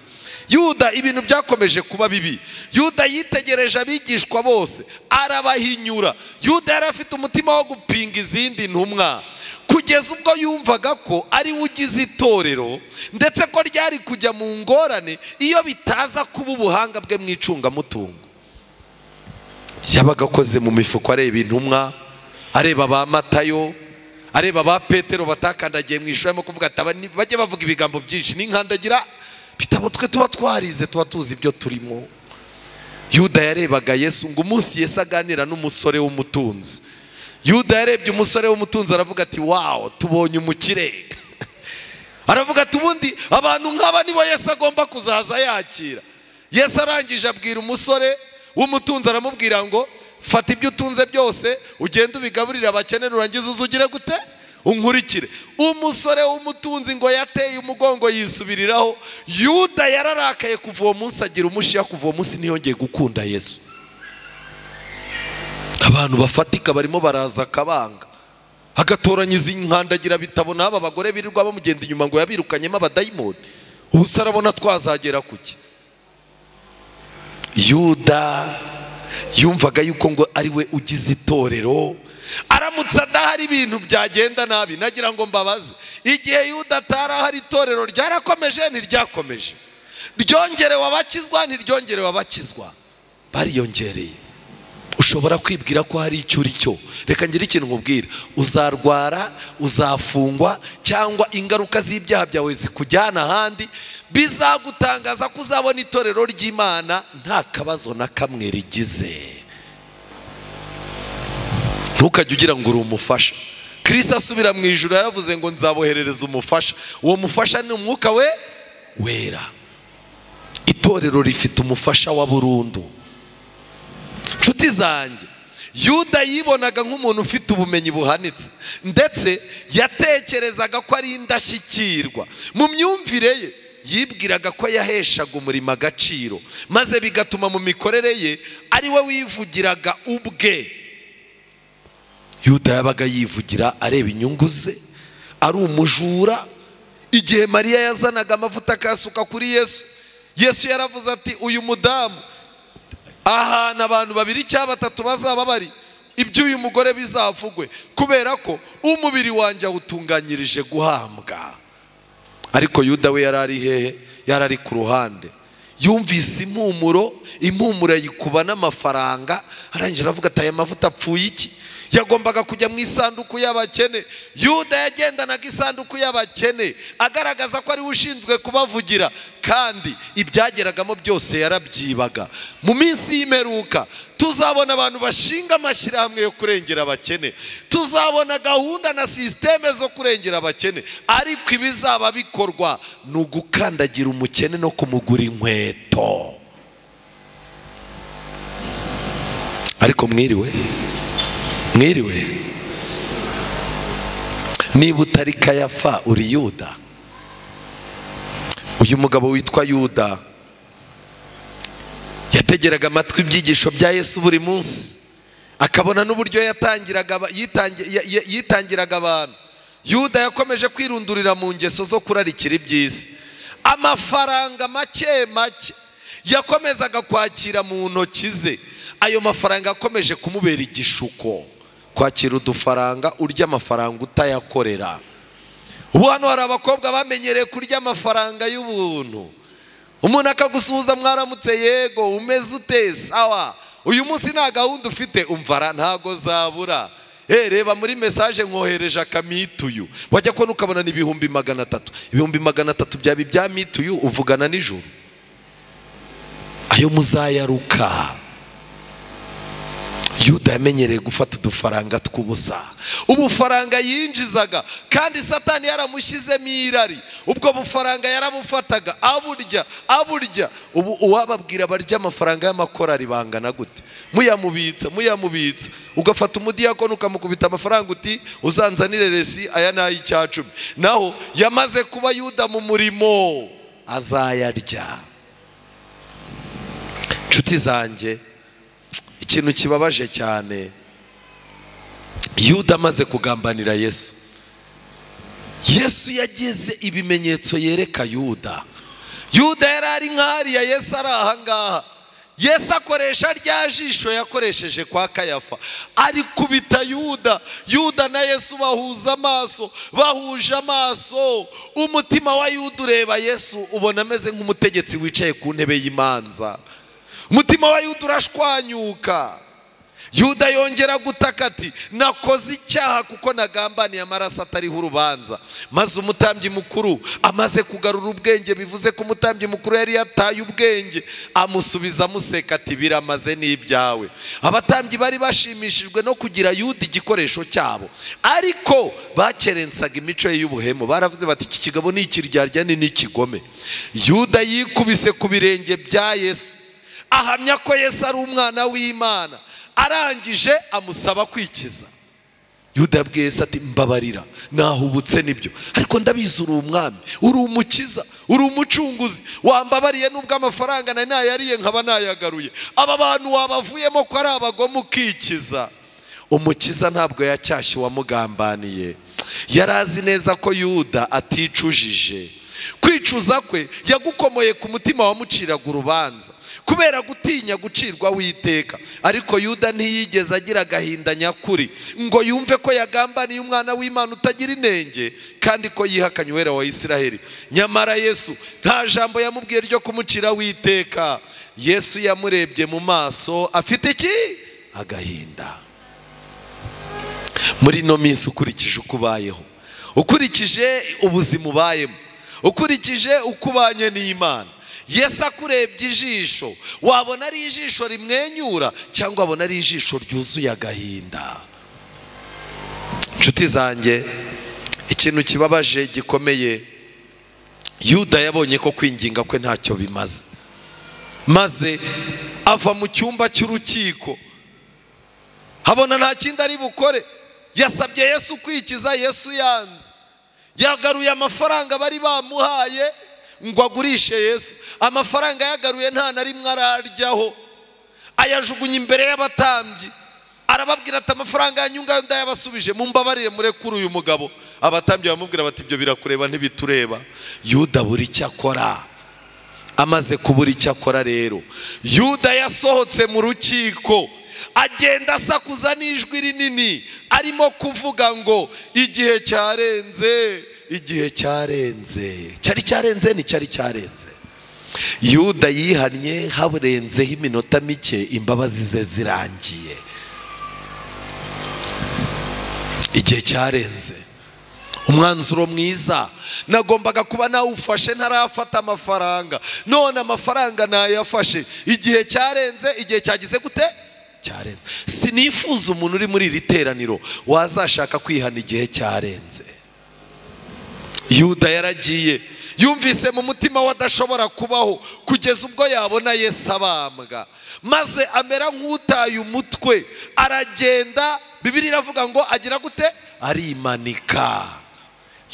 Yuda ibintu byakomeje kuba bibi. Yuda yitegereje abigishwa bose arabahinyura. Yuda yari afite umutima wo gupinga izindi ntumwa, kugeza ubwo yumvaga ko ari we ugize itorero, ndetse ko ryari kujya mu ngorane iyo bitaza kuba ubuhanga bwe mu icungamutungo. Yabaga akoze mu mifuko areba intumwa, areba ba Matayo, areba ba Petero batakandagiye mu ishuri, arimo kuvuga ati bajye bavuga ibigambo byinshi n'inkandagira bitabo, twe tuba twarize tuba tuzi ibyo turimo. Yuda yarebaga Yesu ngo umunsi Yesu aganira n'umusore w'umutunzi, Yuda yarebye umusore w'umutunzi aravuga ati wow, tubonye umukire. Aravuga ati ubundi abantu nk'aba nibo Yesu agomba kuzaza yakira. Yesu arangije abwira umusore w'umutunzi aramubwira ngo fata ibyo utunze byose ugende ubigaburira abakene, nurangiza uzugire gute unkurikire. Umusore w'umutunzi ngo yateye umugongo yisubiriraho. Yuda yararakaye kuva uwo munsi agira umushiya, kuva uwo munsi ntiyongeye gukunda Yesu. Abantu bafatika barimo baraza akabanga, agatoranya izi nkandagira bitabo n'aba bagore birirwa bamugenda inyuma ngo yabirukanyemo abadayimoni. Ubu se arabona twazagera kuki? Yuda yumvaga yuko ngo ari we ugize itorero, aramutse adahari ibintu byagenda nabi. Nagira ngo mbabaze, igihe Yuda atarahari itorero ryarakomeje ntiryakomeje? Ryongerewe abakizwa ntiryongerewe abakizwa? Bariyongereye. Ushobora kwibwira ko hari icyo uri cyo. Reka ngire ikintu nkubwira, uzarwara, uzafungwa, cyangwa ingaruka z'ibyaha byawe zikujyana ahandi, bizagutangaza ko uzabona itorero ry'Imana nta kabazo na kamwe rigize. Ntukajye ugira ngo uri umufasha. Kristo asubira mu ijuru yaravuze ngo nzaboherereza umufasha. Uwo mufasha ni umwuka we wera. Itorero rifite umufasha wa burundu. Nshuti zanjye, Yuda yibonaga nk'umuntu ufite ubumenyi buhanitse, ndetse yatekerezaga ko ari indashyikirwa. Mu myumvire ye yibwiraga ko yaheshaga umurimo agaciro, maze bigatuma mu mikorere ye ari we wivugiraga ubwe. Yuda yabaga yivugira areba inyungu ze, ari umujura. Igihe Mariya yazanaga amavuta akasuka kuri Yesu, Yesu yaravuze ati uyu mudamu ahantu abantu babiri cyangwa batatu bazaba bari, iby'uyu mugore bizavugwe, kubera ko umubiri wanjye awutunganyirije guhambwa. Ariko Yuda we yari ari hehe? Yari ari ku ruhande. Yumvise impumuro, impumuro ayikuba n'amafaranga, arangije aravuga ati aya mavuta apfuye iki? Yagombaga kujya mu isanduku y'abakene. Yuda yagendanaga isanduku y'abakene, agaragaza ko ari we ushinzwe kubavugira, kandi ibyageragamo byose yarabyibaga. Mu minsi y'imperuka tuzabona abantu bashinga amashyirahamwe yo kurengera abakene, tuzabona gahunda na sisiteme zo kurengera abakene, ariko ibizaba bikorwa ni ugukandagira umukene no kumugura inkweto. Ariko mwiriwe, mwiriwe. Niba utari Kayafa uri Yuda. Uyu mugabo witwa Yuda yategeraga amatwi ibyigisho bya Yesu buri munsi, akabona n'uburyo yitangiraga abantu. Yuda yakomeje kwirundurira mu ngeso zo kurarikira iby'isi. Amafaranga make make Yakomezaga kwakira mu ntoki ze. Ayo mafaranga akomeje kumubera igishuko. Kwakira udufaranga, urya amafaranga utayakorera. Ubu hano hari abakobwa bamenyereye kurya amafaranga y'ubuntu. Umuntu akagusuhuza mwaramutse, yego, umeze ute, sawa. Uyu munsi nta gahunda ufite, umvara ntago zabura. Reba muri message nkohereje akamituyu. Wajya kubona ukabona ni 300,000. 300,000 byaba ibya mituyu uvugana nijoro. Ayo muzayaruka. Yuda yamenyereye gufata udufaranga tw'ubusa. Ubufaranga yinjizaga kandi Satani yaramushyizemo irari. Ubwo bufaranga yarabufataga aburya aburya. Ubu uwababwira barya amafaranga y'amakorari bangana gute? Muyamubitsa muyamubitsa, ugafata umudiyakoni ukamukubita amafaranga uti uzanzanire resi aya nayi 10. Naho yamaze kuba Yuda mu murimo azayarya. Nshuti zanjye, ikintu kibabaje cyane, Yuda amaze kugambanira Yesu. Yesu yagize ibimenyetso yereka Yuda. Yuda yari ari nk'ariya, Yesu ari aha ngaha. Yesu akoresha rya jisho yakoresheje kwa Kayafa, arikubita Yuda. Yuda na Yesu bahuza amaso, bahuje amaso. Umutima wa Yuda ureba Yesu ubona ameze nk'umutegetsi wicaye ku ntebe y'imanza. Umutima wa Yuda urashwanyuka. Yuda yongera gutaka ati nakoze icyaha kuko nagambaniye amaraso atariho urubanza. Maze umutambyi mukuru amaze kugarura ubwenge, bivuze ko umutambyi mukuru yari yataye ubwenge, amusubiza amuseka ati biramaze n'ibyawe. Abatambyi bari bashimishijwe no kugira Yuda igikoresho cyabo, ariko bakerensaga imico ye y'ubuhemu. Baravuze bati iki kigabo ni ikiryarya ni n'ikigome. Yuda yikubise ku birenge bya Yesu, ahamya ko Yesu ari umwana w'Imana. Arangije amusaba kwikiza. Yuda yabwiye Yesu ati mbabarira, nahubutse nibyo, ariko ndabizi uri umwami, uri umukiza, uri umucunguzi, wambabariye nubwo amafaranga nari nayariye nkaba nayagaruye. Aba bantu wabavuyemo ko ari abagome ukikiza. Umukiza ntabwo yacyashye uwamugambaniye. Yari azi neza ko Yuda aticujije. Kwicuza kwe yagukomoye ku mutima wamuciraga urubanza kubera gutinya gucirwa witeka. Ariko Yuda ntiyigeze agira agahinda nyakuri ngo yumve ko yagambaniye umwana w'Imana utagira inenge kandi ko yihakanye uwera wa Isiraheli. Nyamara Yesu nta jambo yamubwiye ryo kumucira witeka. Yesu yamurebye mu maso afite iki? Agahinda. Muri ino minsi ukurikije uko ubayeho, ukurikije ubuzima ubayemo, ukurikije uko ubanye n'Imana, Yesu akurebye ijisho, wabona ari ijisho rimwenyura cyangwa wabona ari ijisho ryuzuye agahinda. Nshuti zanjye, ikintu kibabaje gikomeye, Yuda yabonye ko kwinginga kwe ntacyo bimaze, maze ava mu cyumba cy'urukiko, habona nta kindi ari bukore. Yasabye Yesu kwikiza, Yesu yanze. Yagaruye amafaranga bari bamuhaye ngo agurishe Yesu. Amafaranga yagaruye nta na rimwe araryaho, ayajugunya imbere y'abatambyi. Arababwira ati amafaranga yanyu ngayo ndayabasubije, mumbabarire murekure uyu mugabo. Abatambyi bamubwira bati ibyo birakureba ntibitureba. Yuda buri icyo akora. Amaze kubura icyo akora rero, Yuda yasohotse mu rukiko agenda asakuza n'ijwi rinini, arimo kuvuga ngo igihe cyarenze, igihe cyarenze. Cyari cyarenze, ni cyari cyarenze. Yuda yihannye haburenzeho iminota mike imbabazi ze zirangiye. Igihe cyarenze. Umwanzuro mwiza nagombaga kuba nawufashe ntarafata amafaranga, none amafaranga nayafashe. Igihe cyarenze. Igihe cyagize gute? Cyarenze. Sinifuza umuntu uri muri iri teraniro wazashaka kwihana igihe cyarenze. Yuda yaragiye, yumvise mu mutima we adashobora kubaho kugeza ubwo yabona Yesu abambwa, maze amera nk'utaye umutwe aragenda. Bibiliya iravuga ngo agira gute? Arimanika.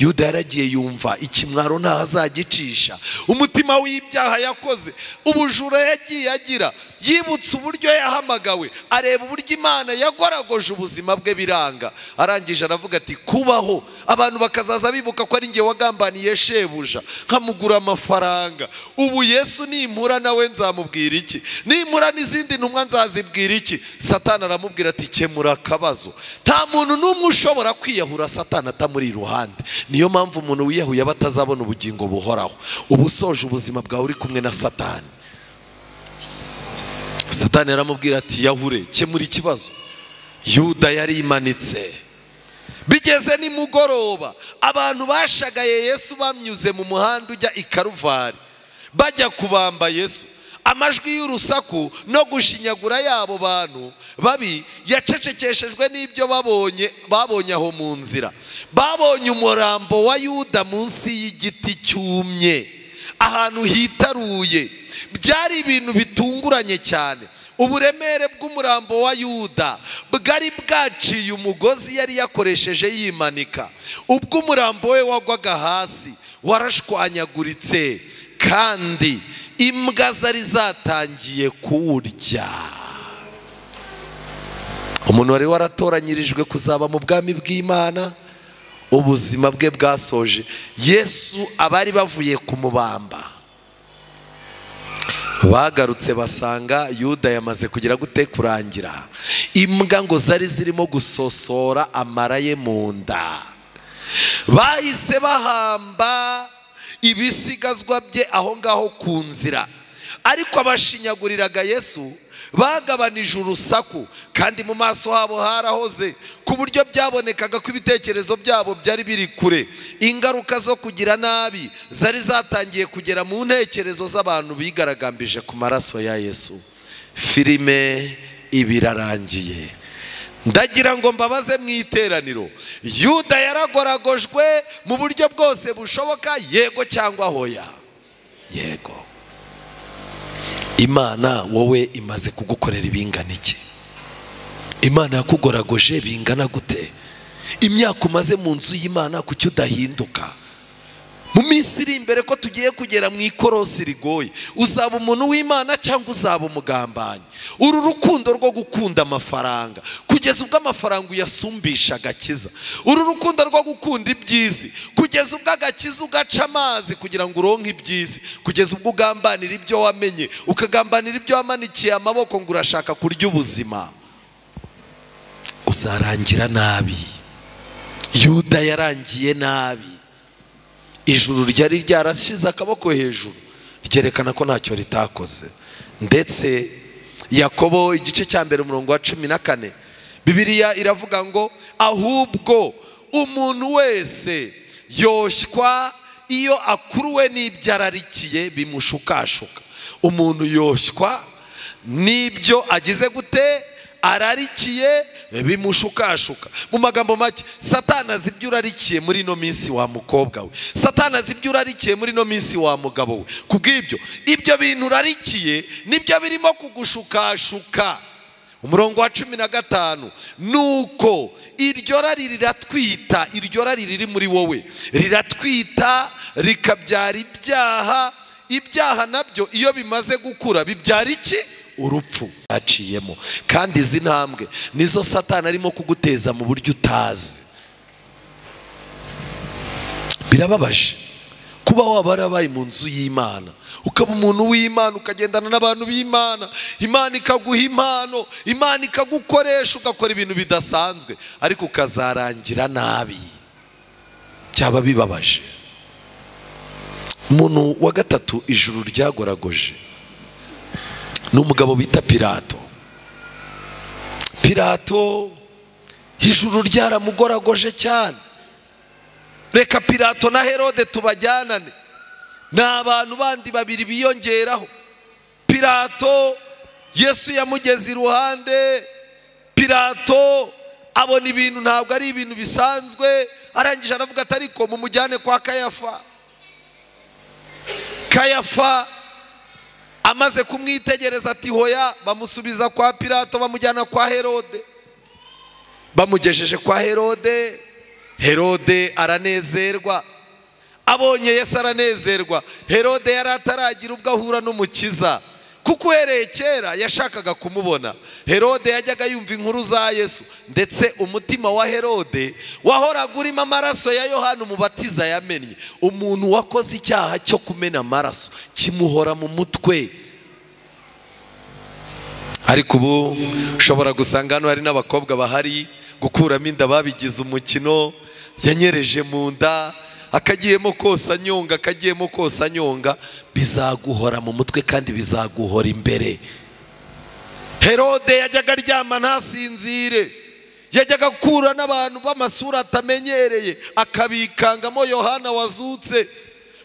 Yuda yaragiye yumva ikimwaro ntahazagicisha, umutima w'ibyaha yakoze, ubujura yagiye agira, yibutse uburyo yahamagawe, areba uburyo Imana yagoragoje ubuzima bwe biranga. Arangije aravuga ati kubaho abantu bakazaza bibuka ko ari njye wagambaniye shebuja nkamugura amafaranga. Ubu Yesu nimpura nawe nzamubwira iki? Nimpura n'izindi ntumwa nzazibwira iki? Satani aramubwira ati kemura akabazo. Nta muntu n'umwe ushobora kwiyahura Satani atamuri iruhande. Niyo mpamvu umuntu wiyahuye aba atazabona ubugingo buhoraho. Uba usoje ubuzima bwawe uri kumwe na Satani. Satani aramubwira ati yahure, kemura ikibazo. Yuda yarimanitse. Bigeze nimugoroba, abantu bashagaye Yesu bamnyuze mu muhanda ujya i Karuvari bajya kubamba Yesu. Amajwi y'urusaku no gushinyagura yabo bantu babi yacecekeshejwe n'ibyo babonye aho mu nzira. Babonye umurambo wa Yuda munsi y'igiti cyumye, ahantu hitaruye. Byari ibintu bitunguranye cyane. Uburemere bw'umurambo wa Yuda bwari bwaciye umugozi yari yakoresheje yimanika. Ubwo umurambo we wagwaga hasi warashwanyaguritse, kandi imbwa zari zatangiye kuwurya. Umuntu wari waratoranyirijwe kuzaba mu bwami bw'Imana, ubuzima bwe bwasoje. Yesu abari bavuye kumubamba bagarutse basanga Yuda yamaze kugira gute? Kurangira. Imbwa ngo zari zirimo gusosora amara ye mu nda. Bahise bahamba ibisigazwa bye aho ngaho ku nzira. Ariko abashinyaguriraga Yesu bagabanije urusaku, kandi mu maso habo harahoze, ku buryo byabonekaga ko ibitekerezo byabo byari biri kure. Ingaruka zo kugira nabi zari zatangiye kugera mu ntekerezo z'abantu bigaragambije ku maraso ya Yesu. Filime ibirarangiye. Ndagira ngo mbabaze mu iteraniro, Yuda yaragoragojwe mu buryo bwose bushoboka, yego cyangwa hoya? Yego. Imana wowe imaze kugukorera ibingana iki? Imana yakugoragoje bingana gute? Imyaka umaze mu nzu y'Imana kuki udahinduka? Mu minsi iri imbere ko tugiye kugera mu ikorosi rigoye, uzaba umuntu w'Imana cyangwa uzaba umugambanyi? Uru rukundo rwo gukunda amafaranga kugeza ubwo amafaranga uyasumbisha agakiza, uru rukundo rwo gukunda ibyizi kugeza ubwo agakiza ugaca amazi kugira ngo uronke ibyizi, kugeza ubwo ugambanira ibyo wamenye, ukagambanira ibyo wamanikiye amaboko ngo urashaka kurya ubuzima, uzarangira nabi. Yuda yarangiye nabi. Ijuru ryari ryarashyize akaboko hejuru ryerekana ko ntacyo ritakoze. Ndetse Yakobo igice cya mbere umurongo wa 14, Bibiliya iravuga ngo ahubwo umuntu wese yoshywa iyo akuruwe n'ibyo ararikiye bimushukashuka. Umuntu yoshywa n'ibyo agize gute? Ararikiye bimushukashuka. Mu magambo make, Satani azi ibyo urarikiye muri ino minsi wa mukobwa we, Satani azi ibyo urarikiye muri ino minsi wa mugabo we. Kubw'ibyo, ibyo bintu urarikiye nibyo birimo kugushukashuka. Umurongo wa 15, nuko iryo rari riratwita, iryo rari riri muri wowe riratwita rikabyara ibyaha. Ibyaha nabyo iyo bimaze gukura bibyara iki? Urupfu. Aciyemo. Kandi izi ntambwe nizo Satani arimo kuguteza mu buryo utazi. Birababaje kuba waba warabaye mu nzu y'Imana, ukaba umuntu w'Imana, ukagendana n'abantu b'Imana, Imana ikaguha impano, Imana ikagukoresha, ugakora ibintu bidasanzwe, ariko ukazarangira nabi. Cyaba bibabaje. Umuntu wa gatatu ijuru ryagoragoje ni umugabo bita Pilato. Pilato ijuru ryaramugoragoje cyane. Reka Pilato na Herode tubajyanane, ni abantu bandi babiri biyongeraho. Pilato Yesu yamugeze iruhande, Pilato abona ibintu ntabwo ari ibintu bisanzwe, arangije aravuga ati ariko mumujyane kwa Kayafa. Kayafa amaze kumwitegereza ati hoya, bamusubiza kwa Pilato, bamujyana kwa Herode. Bamugejeje kwa Herode, Herode aranezerwa, abonye Yesu aranezerwa. Herode yari ataragira ubwo ahura n'umukiza, kuko uhereye kera yashakaga kumubona. Herode yajyaga yumva inkuru za Yesu, ndetse umutima wa Herode wahoraga urimo amaraso ya Yohana Umubatiza yamennye. Umuntu wakoze icyaha cyo kumena amaraso kimuhora mu mutwe. Ariko ubu ushobora gusanga hano hari n'abakobwa bahari gukuramo inda babigize umukino, yanyereje mu nda, akagiyemo kosa nyonga, akagiyemo kosa nyonga. Bizaguhora mu mutwe kandi bizaguhora imbere. Herode yajyaga aryama ntasinzire, yajyaga gukura n'abantu b'amasura atamenyereye, akabikangamo Yohana wazutse.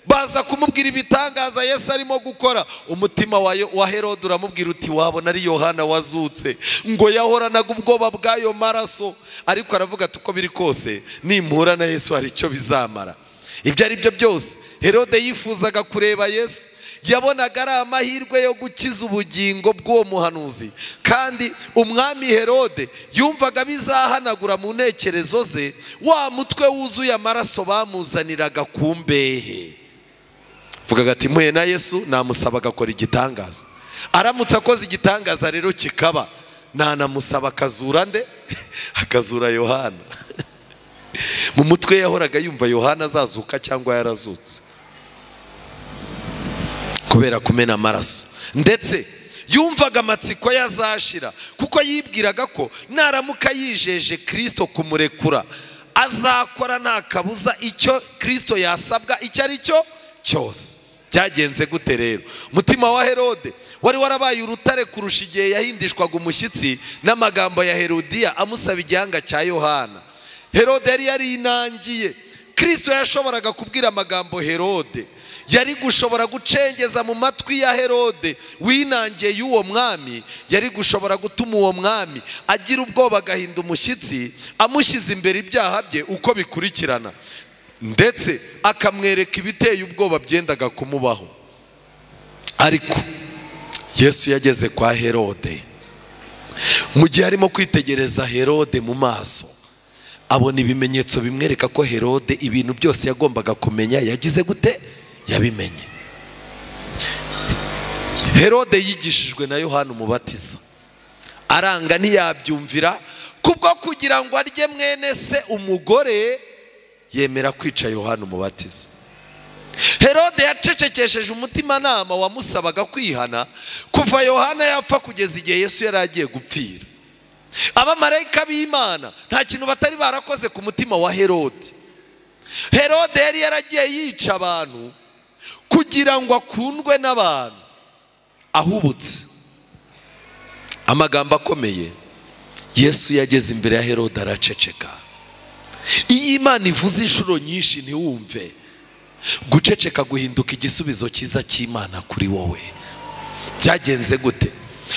Baza kumubwira ibitangaza Yesu arimo gukora. Umutima wa Herode uramubwira uti wabona ari Yohana wazutse. Ngo yahoranaga ubwoba bw'ayo maraso, ariko aravuga ati uko biri kose nimpura na Yesu hari icyo bizamara. Ibyo ari byo byose Herode yifuzaga kureba Yesu. Yabonaga ari amahirwe yo gukiza ubugingo bw'uwo muhanuzi, kandi umwami Herode yumvaga bizahanagura mu ntekerezo ze wa mutwe wuzuye amaraso bamuzaniraga ku mbehe. Vugaga ati muhe na Yesu namusaba agakora igitangaza. Aramutse akoze igitangaza rero kikaba, nanamusaba akazura nde? Akazura Yohana. Mu mutwe yahoraga yumva Yohana azazuka cyangwa yarazutse kubera kumena amaraso. Ndetse yumvaga amatsiko yazashira, kuko yibwiraga ko naramuka yijeje Kristo kumurekura azakora nta kabuza icyo Kristo yasabwa icyo ari cyo cyose. Byagenze gute rero? Umutima wa Herode wari warabaye urutare kurusha igihe yahindishwaga umushyitsi n'amagambo ya Herodiya amusaba igihanga cya Yohana. Herode yari yarinangiye. Kristo yashoboraga kubwira amagambo Herode, yari gushobora gucengeza mu matwi ya Herode winangiye y'uwo mwami, yari gushobora gutuma uwo mwami agira ubwoba agahinda umushyitsi, amushyize imbere ibyaha bye uko bikurikirana, ndetse akamwereka ibiteye ubwoba byendaga kumubaho. Ariko Yesu yageze kwa Herode. Mu gihe arimo kwitegereza Herode mu maso, abona ibimenyetso bimwereka ko Herode ibintu byose yagombaga kumenya yagize gute? Yabimenye. Herode yigishijwe na Yohana Umubatiza, aranga ntiyabyumvira, kubwo kugira ngo arye mwene se umugore yemera kwica Yohana Umubatiza. Herode yacecekesheje umutimanama wamusabaga kwihana kuva Yohana yapfa kugeza igihe Yesu yari agiye gupfira. Abamarayika b'Imana nta kintu batari barakoze ku mutima wa Herode. Herode yari yaragiye yica abantu kugira ngo akundwe n'abantu. Ahubutse amagambo akomeye, Yesu yageze imbere ya Herode araceceka. Iyo Imana ivuze inshuro nyinshi ntiwumve, guceceka guhinduka igisubizo cyiza cy'Imana kuri wowe. Byagenze gute?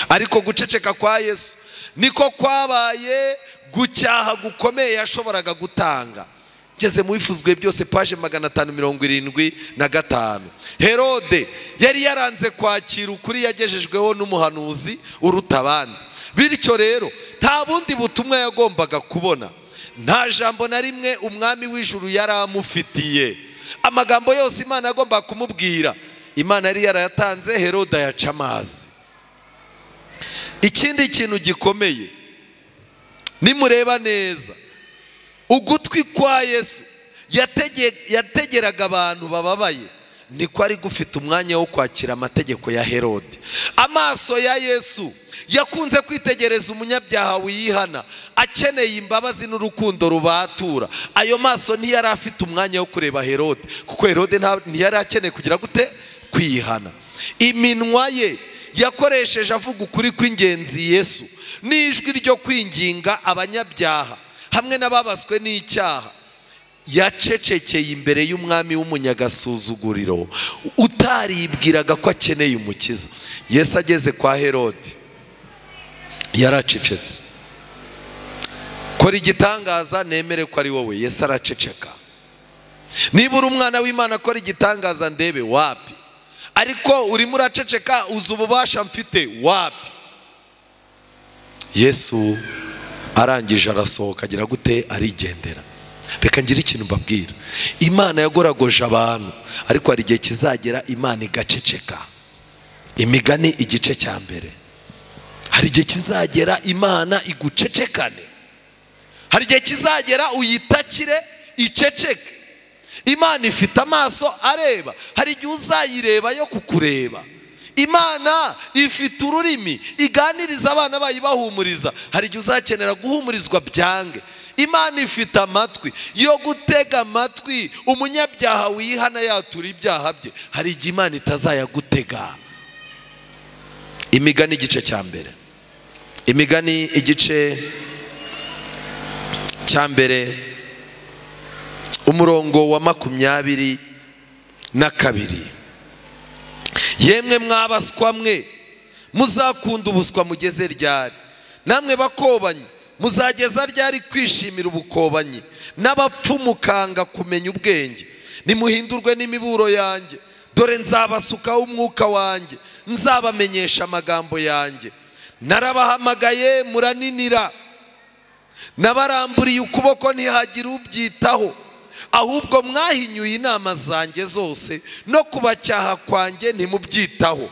Ariko guceceka kwa Yesu niko kwabaye gucyaha gukomeye yashoboraga gutanga. Ngeze mu bifuzwe byose page 575. Herode yari yaranze kwakira ukuri yagejejweho n'umuhanuzi uruta abandi. Bityo rero nta bundi butumwa yagombaga kubona, nta jambo na rimwe umwami w'ijuru yari amufitiye. Amagambo yose Imana yagombaga kumubwira, Imana yari yarayatanze, Herode ayaca amazi. Ikindi kintu gikomeye, nimureba neza ugutwi kwa Yesu yategeraga abantu bababaye, niko ari gufite umwanya wo kwakira amategeko ya Herode. Amaso ya Yesu yakunze kwitegereza umunyabyaha wihana akeneye imbabazi n'urukundo rubatura. Ayo maso ntiyari afite umwanya wo kureba Herode, kuko Herode ntiyari akeneye kugira gute? Kwihana. Iminwa ye yakoresheje avuga ukuri kw'ingenzi Yesu n'ijwi ryo kwinginga abanyabyaha hamwe n'ababaswe n'icyaha. Yacecekeye imbere y'umwami w'umunyagasuzuguriro utaribwiraga ko akeneye umukiza. Yesu ageze kwa Herode yaracecetse. Kora igitangaza nemere ko ari wowe. Yesu araceceka. Niba uri umwana w'Imana kora igitangaza ndebe, wapi? Ariko urimo uraceceka, uzi ububasha mfite, wapi? Yesu arangije arasohoka agira gute? Arigendera. Reka ngire ikintu mbabwira. Imana yagoragoje abantu, ariko hari igihe kizagera Imana igaceceka. Imigani igice cya 1. Hari igihe kizagera Imana igucecekane. Hari igihe kizagera uyitakire iceceke. Imana ifite amaso areba, hari igihe uzayireba yo kukureba. Imana ifite ururimi iganiriza abana bayo ibahumuriza, hari igihe uzakenera guhumurizwa byange. Imana ifite amatwi yo gutega amatwi umunyabyaha wihana yatura ibyaha bye, hari igihe Imana itazayagutega. Imigani igice cya 1. Imigani igice cya 1 umurongo wa 22. Yemwe mwabaswa mwe, muzakunda ubuswa mugeze ryari? Namwe bakobanyi muzageza ryari kwishimira ubukobanyi? N'abapfu mukanga kumenya ubwenge. Nimuhindurwe n'imiburo yanjye, dore nzabasukaho umwuka wanjye, nzabamenyesha amagambo yanjye. Narabahamagaye muraninira, nabaramburiye ukuboko ntihagira ubyitaho. Ahubwo mwahinyuye inama zanjye zose, no kubacyaha kwanjye ntimubyitaho.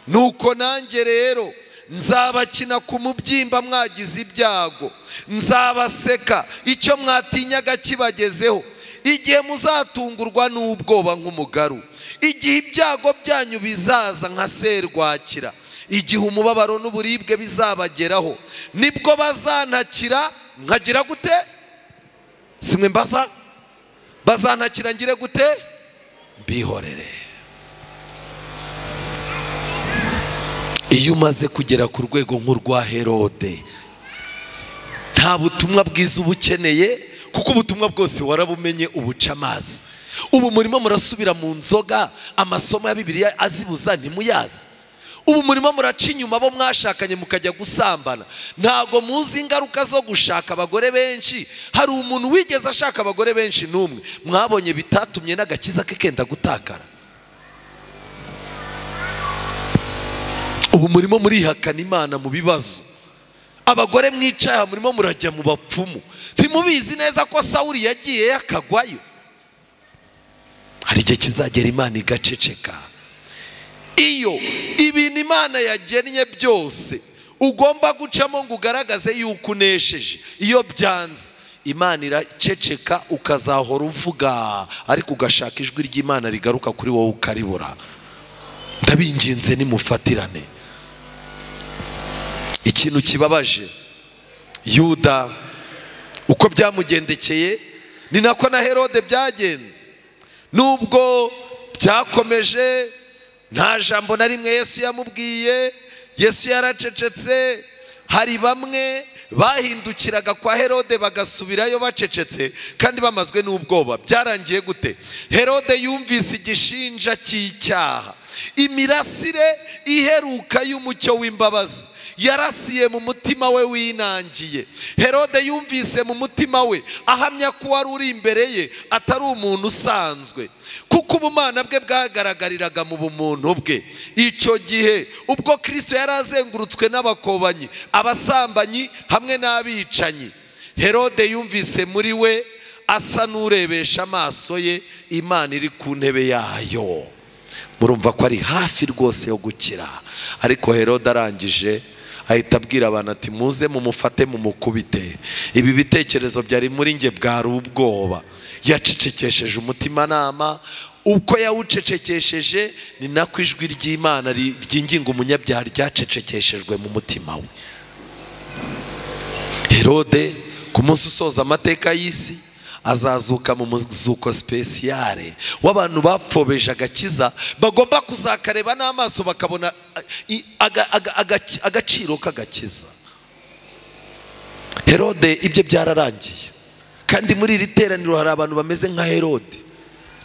Nuko nanjye rero nzabakina ku mubyimba mwagize ibyago, nzabaseka icyo mwatinyaga kibagezeho. Igihe muzatungurwa n'ubwoba nk'umugaru, igihe ibyago byanyu bizaza nka serwakira, igihe umubabaro n'uburibwe bizabageraho, nibwo bazantakira nkagira gute? Simwe mbaza? Bazantakira ngire gute? Mbihorere. Iyo umaze kugera ku rwego nk'urwa Herode, nta butumwa bwiza ubukeneye, kuko ubutumwa bwose warabumenye ubuca amazi. Ubu murimo murasubira mu nzoga, amasomo ya Bibiliya azibuza ntimuyazi. Ubu murimo muraca inyuma bo mwashakanye mukajya gusambana. Ntago muzi ingaruka zo gushaka abagore benshi. Hari umuntu wigeze ashaka abagore benshi n'umwe mwabonye bitatumye n'agakiza ke kenda gutakara. Ubu murimo murihakana Imana mu bibazo. Abagore mwicaye murimo murajya mu bapfumu. Ntimubizi neza ko Sawuli yagiye yakagwayo. Hari igihe kizagera Imana igaceceka. Iyo ibintu Imana yagennye byose ugomba gucamo ngo ugaragaze yuko unesheje, iyo byanze Imana iraceceka, ukazahora uvuga ariko ugashaka ijwi ry'Imana rigaruka kuri wowe ukaribura. Ndabinginze nimufatirane. Ikintu kibabaje Yuda uko byamugendekeye ni nako na Herode byagenze. Nubwo byakomeje nta jambo na rimwe Yesu yamubwiye, Yesu yaracecetse. Hari bamwe bahindukiraga kwa Herode bagasubirayo bacecetse kandi bamazwe n'ubwoba. Byarangiye gute? Herode yumvise igishinja cy'icyaha, imirasire iheruka y'umucyo w'imbabazi yarasiye mu mutima we winangiye. Herode yumvise mu mutima we ahamya ko wari uri imbere ye atari umuntu usanzwe, kuko ubumana bwe bwagaragariraga mu bumuntu bwe. Icyo gihe ubwo Kristo yari azengurutswe n'abakobanyi, abasambanyi hamwe n'abicanyi, Herode yumvise muri we asa n'urebesha amaso ye Imana iri ku ntebe yayo. Murumva ko ari hafi rwose yo gukira. Ariko Herode arangije ahita abwira abantu ati muze mumufate mumukubite. Ibi bitekerezo byari muri nge bwari ubwoba. Yacecekesheje umutimanama. Uko yawucecekesheje ni nako ijwi ry'Imana ryinginga umunyabyaha ryacecekeshejwe mu mutima we. Herode ku munsi usoza amateka y'isi azazuka mu muzuko spesiyare w'abantu bapfobeje agakiza, bagomba kuzakareba n'amaso bakabona agaciro k'agakiza. Herode ibyo byararangiye. Kandi muri iri teraniro hari abantu bameze nka Herode,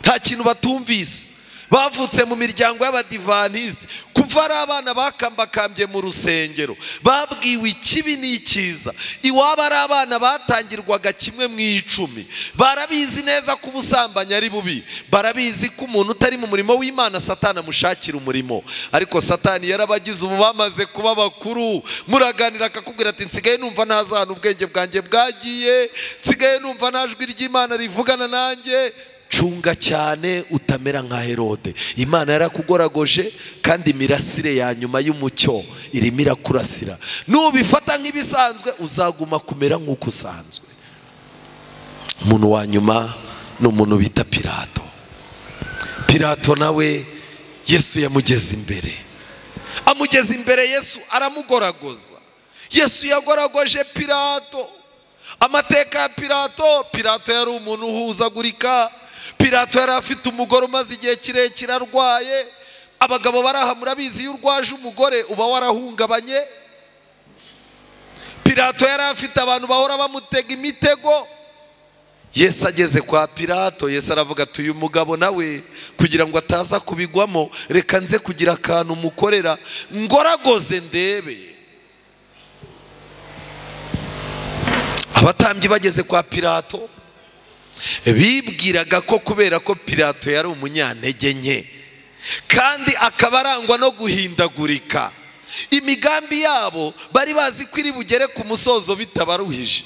nta kintu batumvise. Bavutse mu miryango y'abadivantisiti, kuva ari abana bakambakambye mu rusengero, babwiwe ikibi n'ikiza. Iwabo ari abana batangirwaga kimwe mu 10, barabizi neza ko ubusambanyi ari bubi, barabizi ko umuntu utari mu murimo w'Imana Satani amushakira umurimo. Ariko Satani yarabagize ubu bamaze kuba bakuru, muraganira akakubwira ati nsigaye numva ntazana ubwenge bwanjye bwagiye, nsigaye numva nta jwi ry'Imana rivugana nanjye. Cunga cyane utamera nka Herode. Imana yarakugoragoje kandi imirasire ya nyuma y'umucyo irimo irakurasira. Nubifata nk'ibisanzwe uzaguma kumera nk'uko usanzwe. Umuntu wa nyuma ni umuntu bita Pilato. Pilato nawe Yesu yamugeze imbere, amugeze imbere Yesu aramugoragoza. Yesu yagoragoje Pilato. Amateka ya Pilato, Pilato yari umuntu uhuzagurika. Pilato yari afite umugore umaze igihe kirekire arwaye. Abagabo baraha murabizi, iyo urwaje umugore uba warahungabanye. Pilato yari afite abantu bahora bamutega imitego. Yesu ageze kwa Pilato, Yesu aravuga ati uyu mugabo nawe kugira ngo ataza kubigwamo, reka nze kugira akantu mukorera ngoragoze ndebe. Abatambyi bageze kwa Pilato bibwiraga ko kubera ko Pilato yari umunyantege nke kandi akaba arangwa no guhindagurika, imigambi yabo bari bazi ko iri bugere ku musozo bitabaruhije.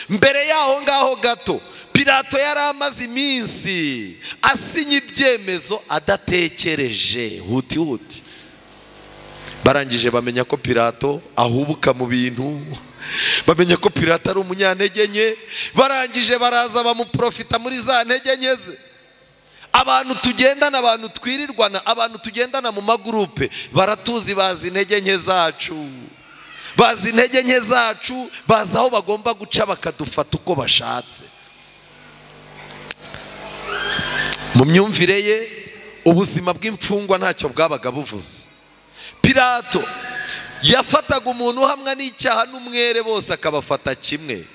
Mbere yaho ngaho gato Pilato yari amaze iminsi asinya ibyemezo adatekereje, huti huti. Barangije bamenya ko Pilato ahubuka mu bintu, bamenya ko Pilato ari umunyantege nke. Barangije baraza bamuprofita muri za ntege nke ze. Abantu tugendana, abantu twirirwana, abantu tugendana mu magurupe baratuzi, bazi intege nke zacu, bazi intege nke zacu, bazi aho bagomba guca bakadufata uko bashatse. Mu myumvire ye ubuzima bw'imfungwa ntacyo bwabaga buvuze. Pilato yafataga umuntu uhamwa n'icyaha n'umwere bose akabafata kimwe,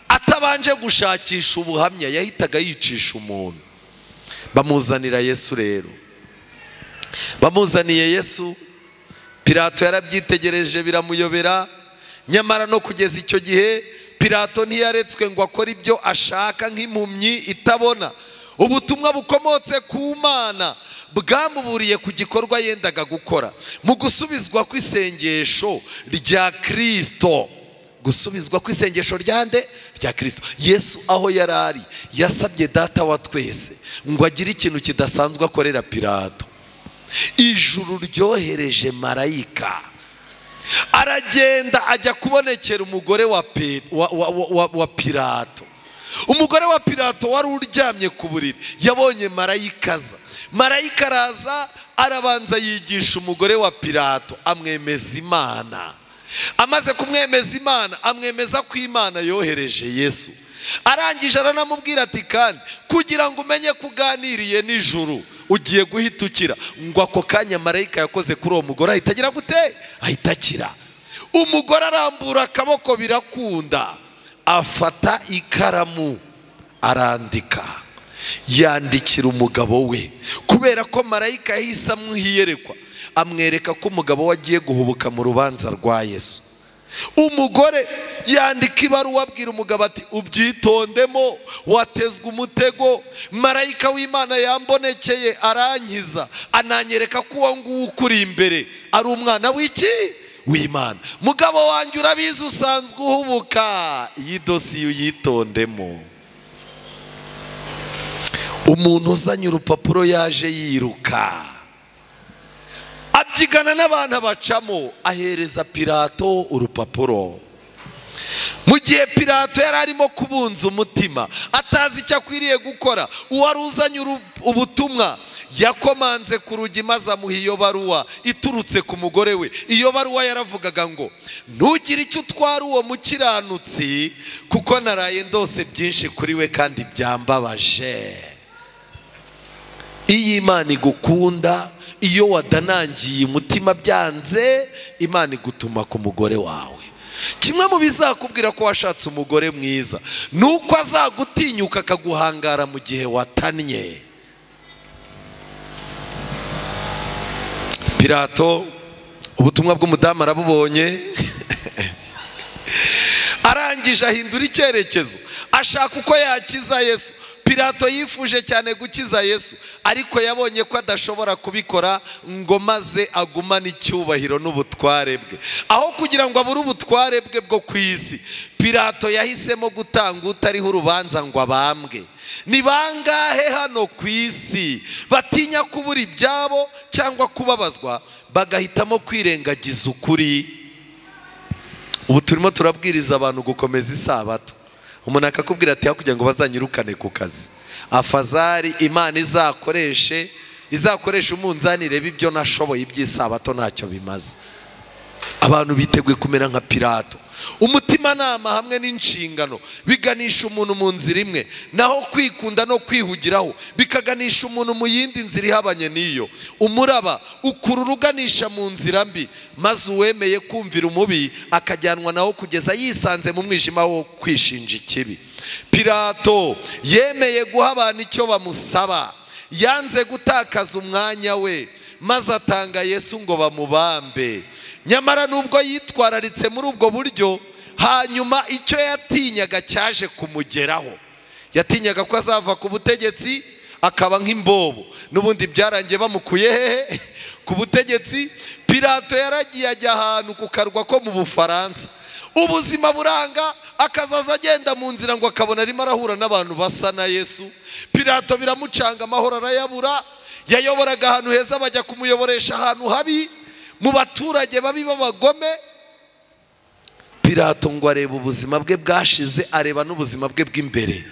atabanje gushakisha ubuhamya, yahitaga yicisha umuntu. Bamuzanira Yesu rero, bamuzaniye Yesu. Pilato yarabyitegereje biramuyobera. Nyamara no kugeza icyo gihe Pilato ntiyaretswe ngo akore ibyo ashaka nk'impumyi itabona. Ubutumwa bukomotse ku Mana bwamuburiye ku gikorwa yendaga gukora mu gusubizwa kw'isengesho rya Kristo. Gusubizwa kw'isengesho rya nde? Rya Kristo. Yesu aho yari ari yasabye Data wa twese ngo agire ikintu kidasanzwe akorera Pilato. Ijuru ryohereje marayika, aragenda ajya kubonekera umugore wa Pilato. Umugore wa Pilato wari uryamye ku buriri yabonye marayika aza. Marayika araza arabanza yigisha umugore wa Pilato, amwemeza Imana. Amaze kumwemeza Imana, amwemeza ko Imana yohereje Yesu. Arangije aranamubwira ati kandi kugira ngo umenye kuganiriye n'ijuru ugiye guhita ukira. Ngo ako kanya marayika yakoze kuri uwo mugore ahita agira gute? Ahita akira. Umugore arambura akaboko birakunda, afata ikaramu arandika, yandikira umugabo we. Kubera ko marayika yahise amuhiyerekwa, amwereka ko umugabo we agiye guhubuka mu rubanza rwa Yesu. Umugore yandika ibaruwa abwira umugabo ati ubyitondemo, watezwe umutego, marayika w'Imana yambonekeye arankiza, ananyereka ko uwo nguwo ukuri imbere ari umwana w'iki? W'Imana. Mugabo wanjye urabizi usanzwe uhubuka, iyi dosiye uyitondemo. Umuntu uzanye urupapuro yaje yiruka, abyigana n'abantu abacamo, ahereza Pilato urupapuro. Mu gihe Pilato yari arimo kubunza umutima atazi icyo akwiriye gukora, uwari uzanye ubutumwa yakomanze ku rugi maze amuha iyo baruwa iturutse ku mugore we. Iyo baruwa yaravugaga ngo ntugire icyo utwara uwo mukiranutsi, kuko naraye ndose byinshi kuri we kandi byambabaje. Iyo Imana igukunda, iyo wadanangiye umutima byanze, Imana igutuma ku mugore wawe. Kimwe mu bizakubwira ko washatse umugore mwiza nuko azagutinyuka akaguhangara mu gihe watannye. Pilato ubutumwa bw'umudamu arabubonye, arangije ahindura icyerekezo, ashaka uko yakiza Yesu. Pilato yifuje cyane gukiza Yesu, ariko yabonye ko adashobora kubikora ngo maze agumane icyubahiro n'ubutware bwe. Aho kugira ngo abure ubutware bwe bwo ku isi, Pilato yahisemo gutanga utariho urubanza ngo abambwe. Ni bangahe hano ku isi batinya kubura ibyabo cyangwa kubabazwa, bagahitamo kwirengagiza ukuri? Ubu turimo turabwiriza abantu gukomeza isabato, umuntu akakubwira ati kugira ngo bazanyirukane ku kazi, afazari Imana izakoreshe umunzani irebe ibyo nashoboye, iby'isabato ntacyo bimaze. Abantu biteguye kumera nka Pilato. Umutimanama hamwe n'inshingano biganisha umuntu mu nzira imwe, naho kwikunda no kwihugiraho bikaganisha umuntu mu yindi nzira ihabanye n'iyo. Umuraba ukurura uganisha mu nzira mbi, maze uwemeye kumvira umubi akajyanwa nawo kugeza yisanze mu mwijima wo kwishinja ikibi. Pilato yemeye guha abantu icyo bamusaba, yanze gutakaza umwanya we, maze atanga Yesu ngo bamubambe. Nyamara nubwo yitwararitse muri ubwo buryo, hanyuma icyo yatinyaga cyaje kumugeraho. Yatinyaga ko azava ku butegetsi akaba nk'imbobo, n'ubundi byarangiye bamukuye hehe? Ku butegetsi. Pilato yaragiye ajya ahantu ku karwa ko mu Bufaransa, ubuzima buranga, akazaza agenda mu nzira ngo akabona arimo arahura n'abantu basa na Yesu. Pilato biramucanga, amahoro arayabura. Yayoboraga ahantu heza, bajya kumuyoboresha ahantu habi, mu baturage babi b'abagome. Pilato ngo areba ubuzima bwe bwashize, areba n'ubuzima bwe bw'imbere,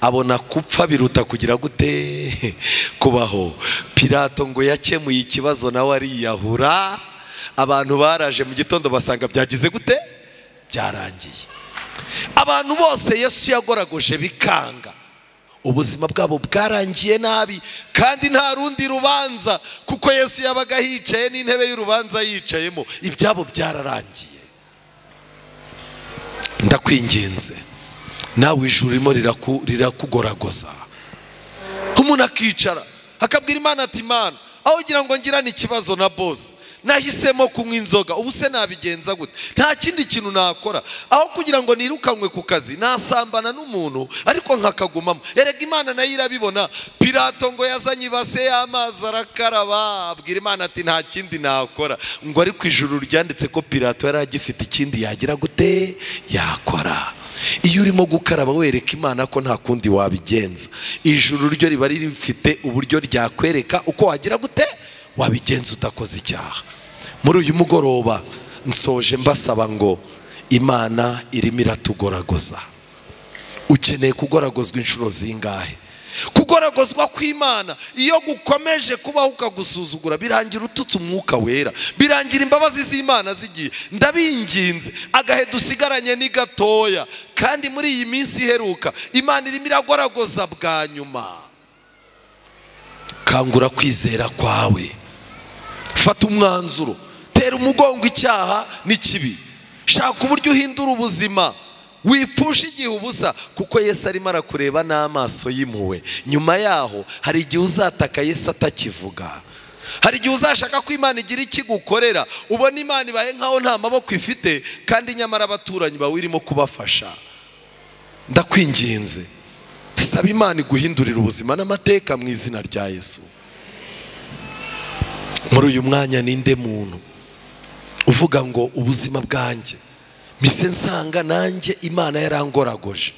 abona kupfa biruta kugira gute kubaho. Pilato ngo yakemuye ikibazo nawe ariyahura. Abantu baraje mu gitondo basanga byagize gute? Byarangiye. Abantu bose Yesu yagoragoje bikanga, ubuzima bwabo bwarangiye nabi, kandi nta rundi rubanza, kuko Yesu yabaga yicaye n'intebe y'urubanza yicayemo, ibyabo byararangiye. Ndakwinginze nawe, ijuru ririmo rirakugoragoza. Umuntu akicara akabwira Imana ati Imana, aho ugira ngo ngirane ikibazo na boss, nahisemo kunywa inzoga, ubu se nabigenza gute? Nta kindi kintu nakora. Aho kugira ngo nirukanwe ku kazi, nasambana n'umuntu ariko nkakagumamo. Erega Imana nayo irabibona. Pilato ngo yazanye ibase y'amazi arakaraba, abwira Imana ati nta kindi nakora. Ngo ariko ijuru ryanditse ko Pilato yari agifite ikindi yagira gute? Yakora. Iyo urimo gukaraba wereka Imana ko nta kundi wabigenza, ijuru ryo riba rifite uburyo ryakwereka uko wagira gute wabigenza udakoze icyaha. Muri uyu mugoroba nsoje mbasaba ngo Imana irimo iratugoragoza. Ukeneye kugoragozwa inshuro zingahe? Kugoragozwa kw'Imana iyo gukomeje kubaho ukagusuzugura, birangira ututse umwuka wera, birangira imbabazi z'Imana zigiye. Ndabinginze, agahe dusigaranye ni gatoya, kandi muri iyi minsi iheruka Imana irimo iragoragoza bwa nyuma. Kangura kwizera kwawe, fata umwanzuro, tera umugongo icyaha n'ikibi, shaka uburyo uhindura ubuzima, wipfusha igihe ubusa, kuko Yesu arimo arakureba n'amaso y'impuhwe. Nyuma yaho hari igihe uzataka Yesu atakivuga, hari igihe uzashaka ko Imana igira ikigukorera, ubona Imana ibaye nkaho nta maboko ifite, kandi nyamara abaturanyi bawe irimo kubafasha. Ndakwinginze, saba Imana iguhindurira ubuzima n'amateka mu izina rya Yesu. Muri uyu mwanya ninde muntu uvuga ngo ubuzima bwanjye mise nsanga nanjye Imana yarangoragoje,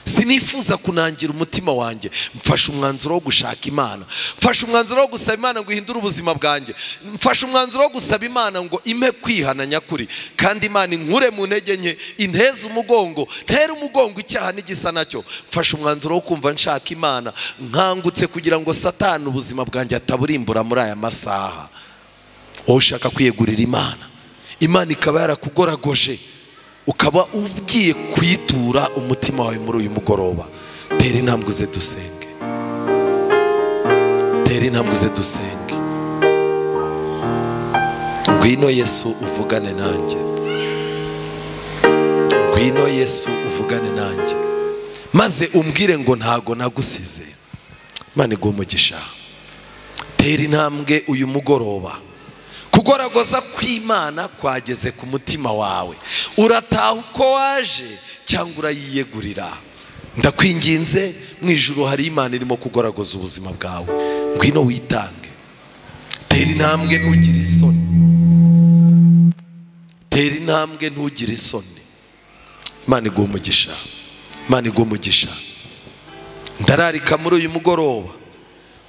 sinifuza kunangira umutima wanjye, mfashe umwanzuro wo gushaka Imana, mfashe umwanzuro wo gusaba Imana ngo ihindure ubuzima bwanjye, mfashe umwanzuro wo gusaba Imana ngo impe kwihana nyakuri, kandi Imana inkure mu ntege nke, inteze umugongo, ntere umugongo icyaha n'igisa nacyo. Mfashe umwanzuro wo kumva nshaka Imana, nkangutse kugira ngo Satani ubuzima bwanjye ataburimbura muri aya masaha. Wowe ushaka kwiyegurira Imana, Imana ikaba yarakugoragoje, ukaba ugiye kuyitura umutima wawe muri uyu mugoroba, tera intambwe uze dusenge, tera intambwe uze dusenge. Ngwino Yesu uvugane nanjye, ngwino Yesu uvugane nanjye, maze umbwire ngo ntago nagusize. Imana iguhe umugisha. Tera intambwe uyu mugoroba, Kugoragoza kw'Imana kwageze ku mutima wawe. Urataha uko waje cyangwa urayiyegurira? Ndakwinginze, mu ijuru hari Imana irimo kugoragoza ubuzima bwawe. Ngwino witange, tera intambwe ntugire isoni, tera intambwe ntugire isoni. Imana iguhe umugisha, Imana iguhe umugisha. Ndararika muri uyu mugoroba,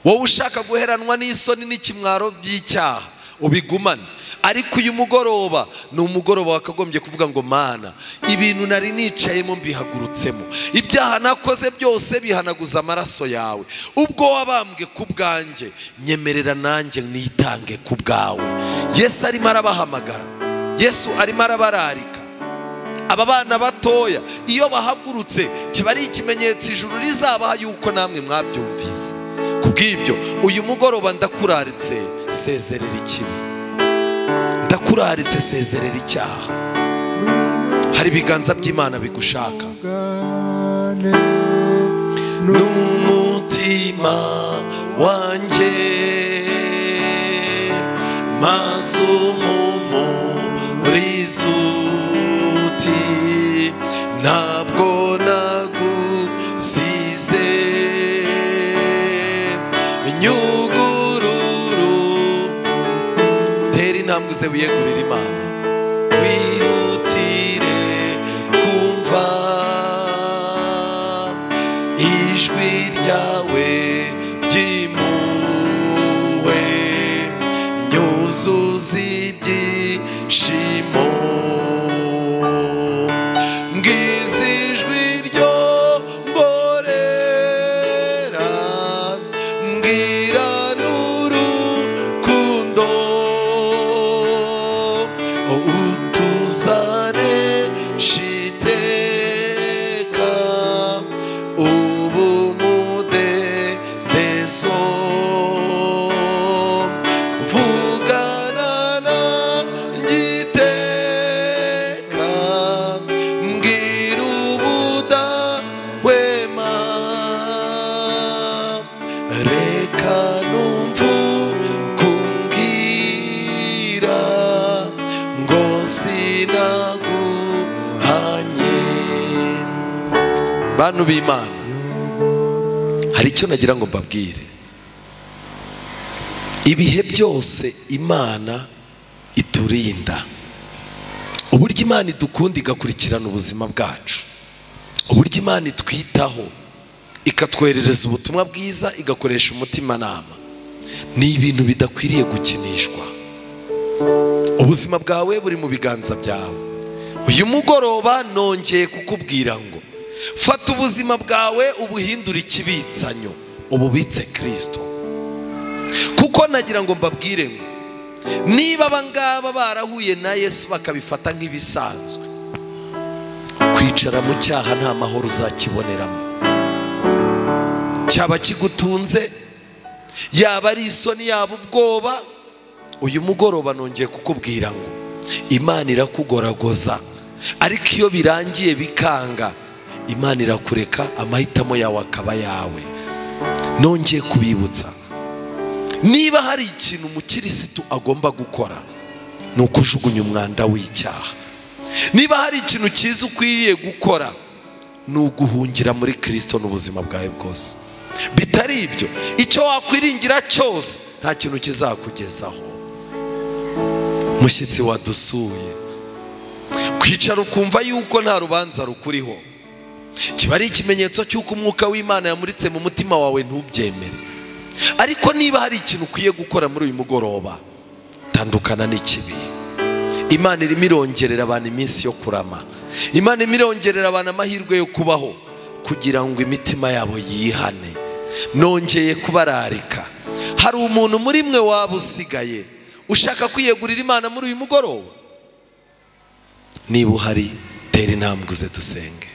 wowe ushaka guheranwa n'isoni n'ikimwaro by'icyaha ubigumane. Ariko uyu mugoroba ni umugoroba wakagombye kuvuga ngo Mana, ibintu nari nicayemo mbihagurutsemo, ibyaha nakoze byose bihanaguza amaraso yawe. Ubwo wabambwe ku bwanjye, nyemerera nanjye nitange ku bwawe. Yesu arimo arabahamagara, Yesu arimo arabararika. Aba bana batoya iyo bahagurutse kiba ari ikimenyetso ijuru rizabaha yuko namwe mwabyumvise. Kubw'ibyo uyu mugoroba ndakuraritse, sezerera ikibi, ndakuraritse, sezerera icyaha. Hari ibiganza by'Imana bigushaka. N'umutima wanjye maze umumurizo uti ntabwo nagusize, nyugururu. Tera intambwe uze wiyegurire Imana, wihutire kumva ijwi ryawe ry'impuhwe, nyuzuza ibyishimo. Ngize ijwi ryongorera, mbwira n'urukundo, utuzane shiteka ubu mudendezo. Vugana nanjye iteka, mbwira ubudahwema, reka numve kumbwira ngo sinaguhanye. Bantu b'Imana, hari icyo nagira ngo mbabwire. Ibihe byose Imana iturinda, uburyo Imana idukunda igakurikirana ubuzima bwacu, uburyo Imana itwitaho ikatwoherereza ubutumwa bwiza, igakoresha umutimanama, ni ibintu bidakwiriye gukinishwa. Ubuzima bwawe buri mu biganza byawe. Uyu mugoroba nongeye kukubwira ngo fata ubuzima bwawe ubuhindure ikibitsanyo, ububitse Kristo. Kuko nagira ngo mbabwire ngo niba abangaba barahuye na Yesu bakabifata nk'ibisanzwe, kwicara mu cyaha nta mahoro uzakiboneramo. Cyaba kigutunze, yaba ari isoni, yaba ubwoba, uyu mugoroba nongeye kukubwira ngo Imana irakugoragoza, ariko iyo birangiye bikanga, Imana irakureka, amahitamo yawe akaba yawe. Nongeye kubibutsa, niba hari ikintu umukirisitu agomba gukora ni ukujugunya umwanda w'icyaha. Niba hari ikintu cyiza ukwiriye gukora ni uguhungira muri Kristo n'ubuzima bwawe bwose. Bitari ibyo, icyo wakwiringira cyose nta kintu kizakugezaho. Mushyitsi wadusuye, kwicara ukumva yuko nta rubanza rukuriho kiba ari ikimenyetso cy'uko umwuka w'Imana yamuritse mu mutima wawe, ntubyemere. Ariko niba hari ikintu ukwiye gukora muri uyu mugoroba, tandukana n'ikibi. Imana irimo irongerera abantu iminsi yo kurama, Imana irimo irongerera abantu amahirwe yo kubaho kugira ngo imitima yabo yihane. Nongeye kubararika, hari umuntu muri mwe waba usigaye ushaka kwiyegurira Imana muri uyu mugoroba? Niba uhari, tera intambwe uze dusenge.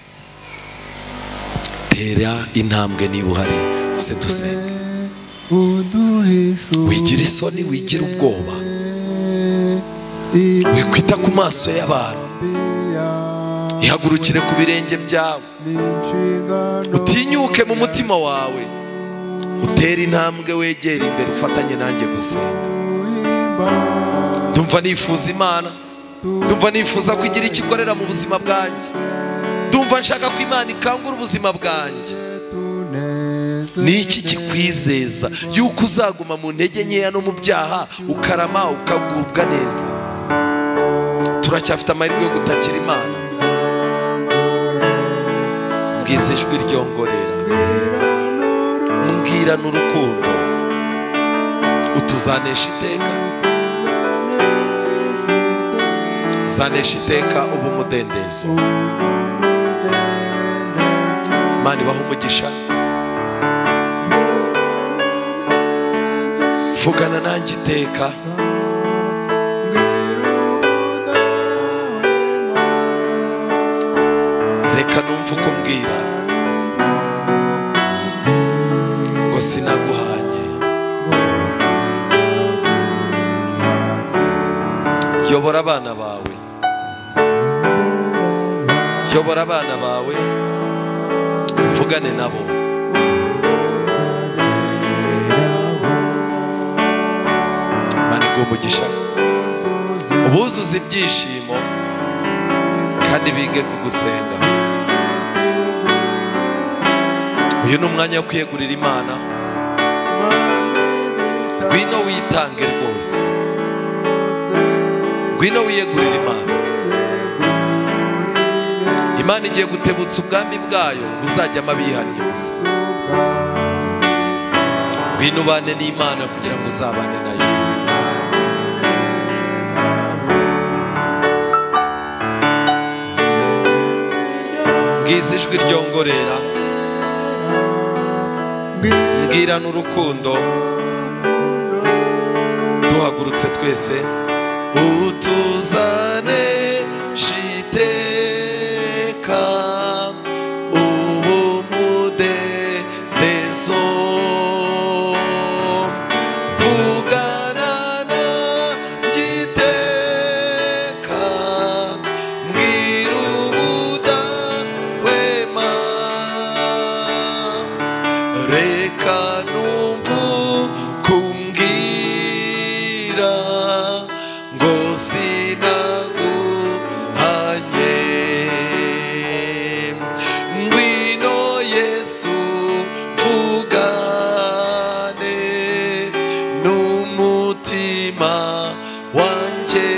Tera intambwe niba uhari uze dusenge. Wigira isoni, wigira ubwoba, wikwita ku maso y'abantu, ihagurukire ku birenge byawe, utinyuke mu mutima wawe, utere intambwe wegere imbere, ufatanye nanjye gusenga. Ndumva nifuza Imana, ndumva nifuza ko igira icyo ikorera mu buzima bwanjye, ndumva nshaka ko Imana ikangura ubuzima bwanjye. Ni iki kikwizeza yuko uzaguma mu ntege nkeya no mu byaha, ukarama ukagubwa neza? Turacyafite amahirwe yo gutakira Imana. Mbwiza ijwi ryongorera, mbwira n'urukundo, utuzanesha iteka, uzanesha iteka ubu umudendezo. Imana ibahe umugisha. Vugana nanjye iteka. Reka numve uko umbwira ngo sinaguhanye. Yobora abana bawe, yobora abana bawe, uvugane nabo. Imana iguhe umugisha, ubuzuze ibyishimo kandi bige kugusenga. Uyu ni umwanya wo kwiyegurira Imana. Ngwino witange rwose, ngwino wiyegurire Imana. Imana igiye gutebutsa ubwami bwayo buzajyamo abihannye gusa. Ngwino ubane n'Imana kugira ngo uzabane nayo. Mbwiza ijwi ryongorera, mbwira n'urukundo. Duhagurutse twese, utuzane shiteka ubu mudendezo, vugana nanjye iteka, mbwira ubudahwema, reka numve uko umbwira ngo sinaguhanye. Ngwino Yesu mvugane n'umutima wanjye.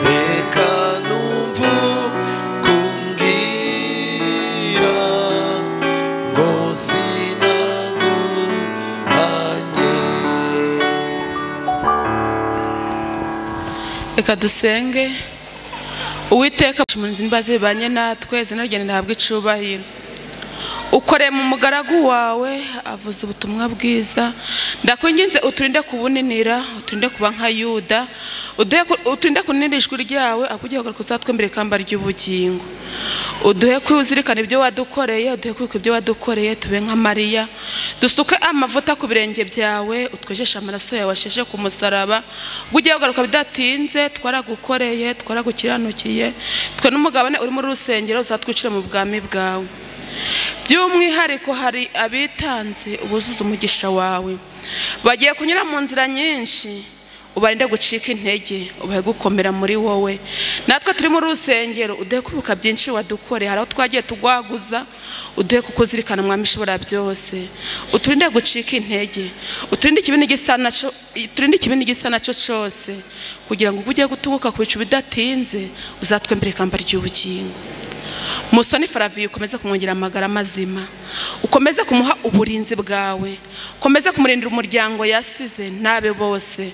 Reka numve uko umbwira ngo sinaguhanye. Reka dusenge. Uwiteka munzi imbaze banye natwe, izina rye ntabwo icubahiro. Ukore mu mugaragu wawe avuze ubutumwa bwiza, ndakwinginze uturinde kubuninira, uturinde kuba nka Yuda, uturinde kuninira ijwi ryawe akugiye kuzatwembera ikamba ry'ubugingo. Uduhe kwizirikana ibyo wadukoreye, uduhe kwibuka ibyo wadukoreye, tube nka Mariya, dusuke amavuta ku birenge byawe, utwejeshe amaraso yawe washeshe ku musaraba. Ugiye kugaruka bidatinze, twaragukoreye, twaragukiranukiye, twe n'umugabane uri muri rusengero uzatwicira mu bwami bwawe. By'umwihariko hari abitanze ubuzuza umugisha wawe, bagiye kunyura mu nzira nyinshi, Ubarinde gucika intege, ubahe gukomera muri wowe. Natwe turi muri rusengero, uduhe kwibuka byinshi wadukore, hari aho twagiye tugwaguza, uduhe kukuzirikana Mwami ishobora byose. Uturinde gucika intege, uturinde ikibi gisa naco, uturinde ikibi gisa naco cyose, kugira ngo ujye gutunguka ku bicu bidatinze, uzatwembere ikamba ry'ubugingo. Musoni Faraviyo ukomeze kumwongera amagara mazima, ukomeze kumuha uburinzi bwawe, ukomeze kumurindira umuryango yasize nabe bose,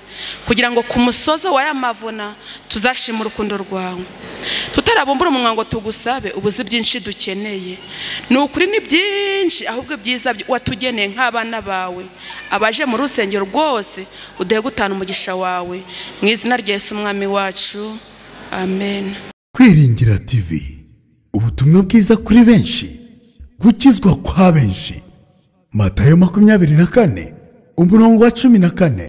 kugira ngo ku musozo wa yamavuna tuzashima urukundo rwawe. Tutarabumbura umunwa ngo tugusabe ubuzi byinshi dukeneye, ni ukuri ni byinshi, ahubwo byiza watugeneye nk'abana bawe. Abaje mu rusengero rwose uduhe gutana umugisha wawe, mu izina rya Yesu Umwami wacu, amen. Kwiringira TV, ubutumwa bwiza kuri benshi, gukizwa kwa benshi. Matayo 24 umurongo wa 14.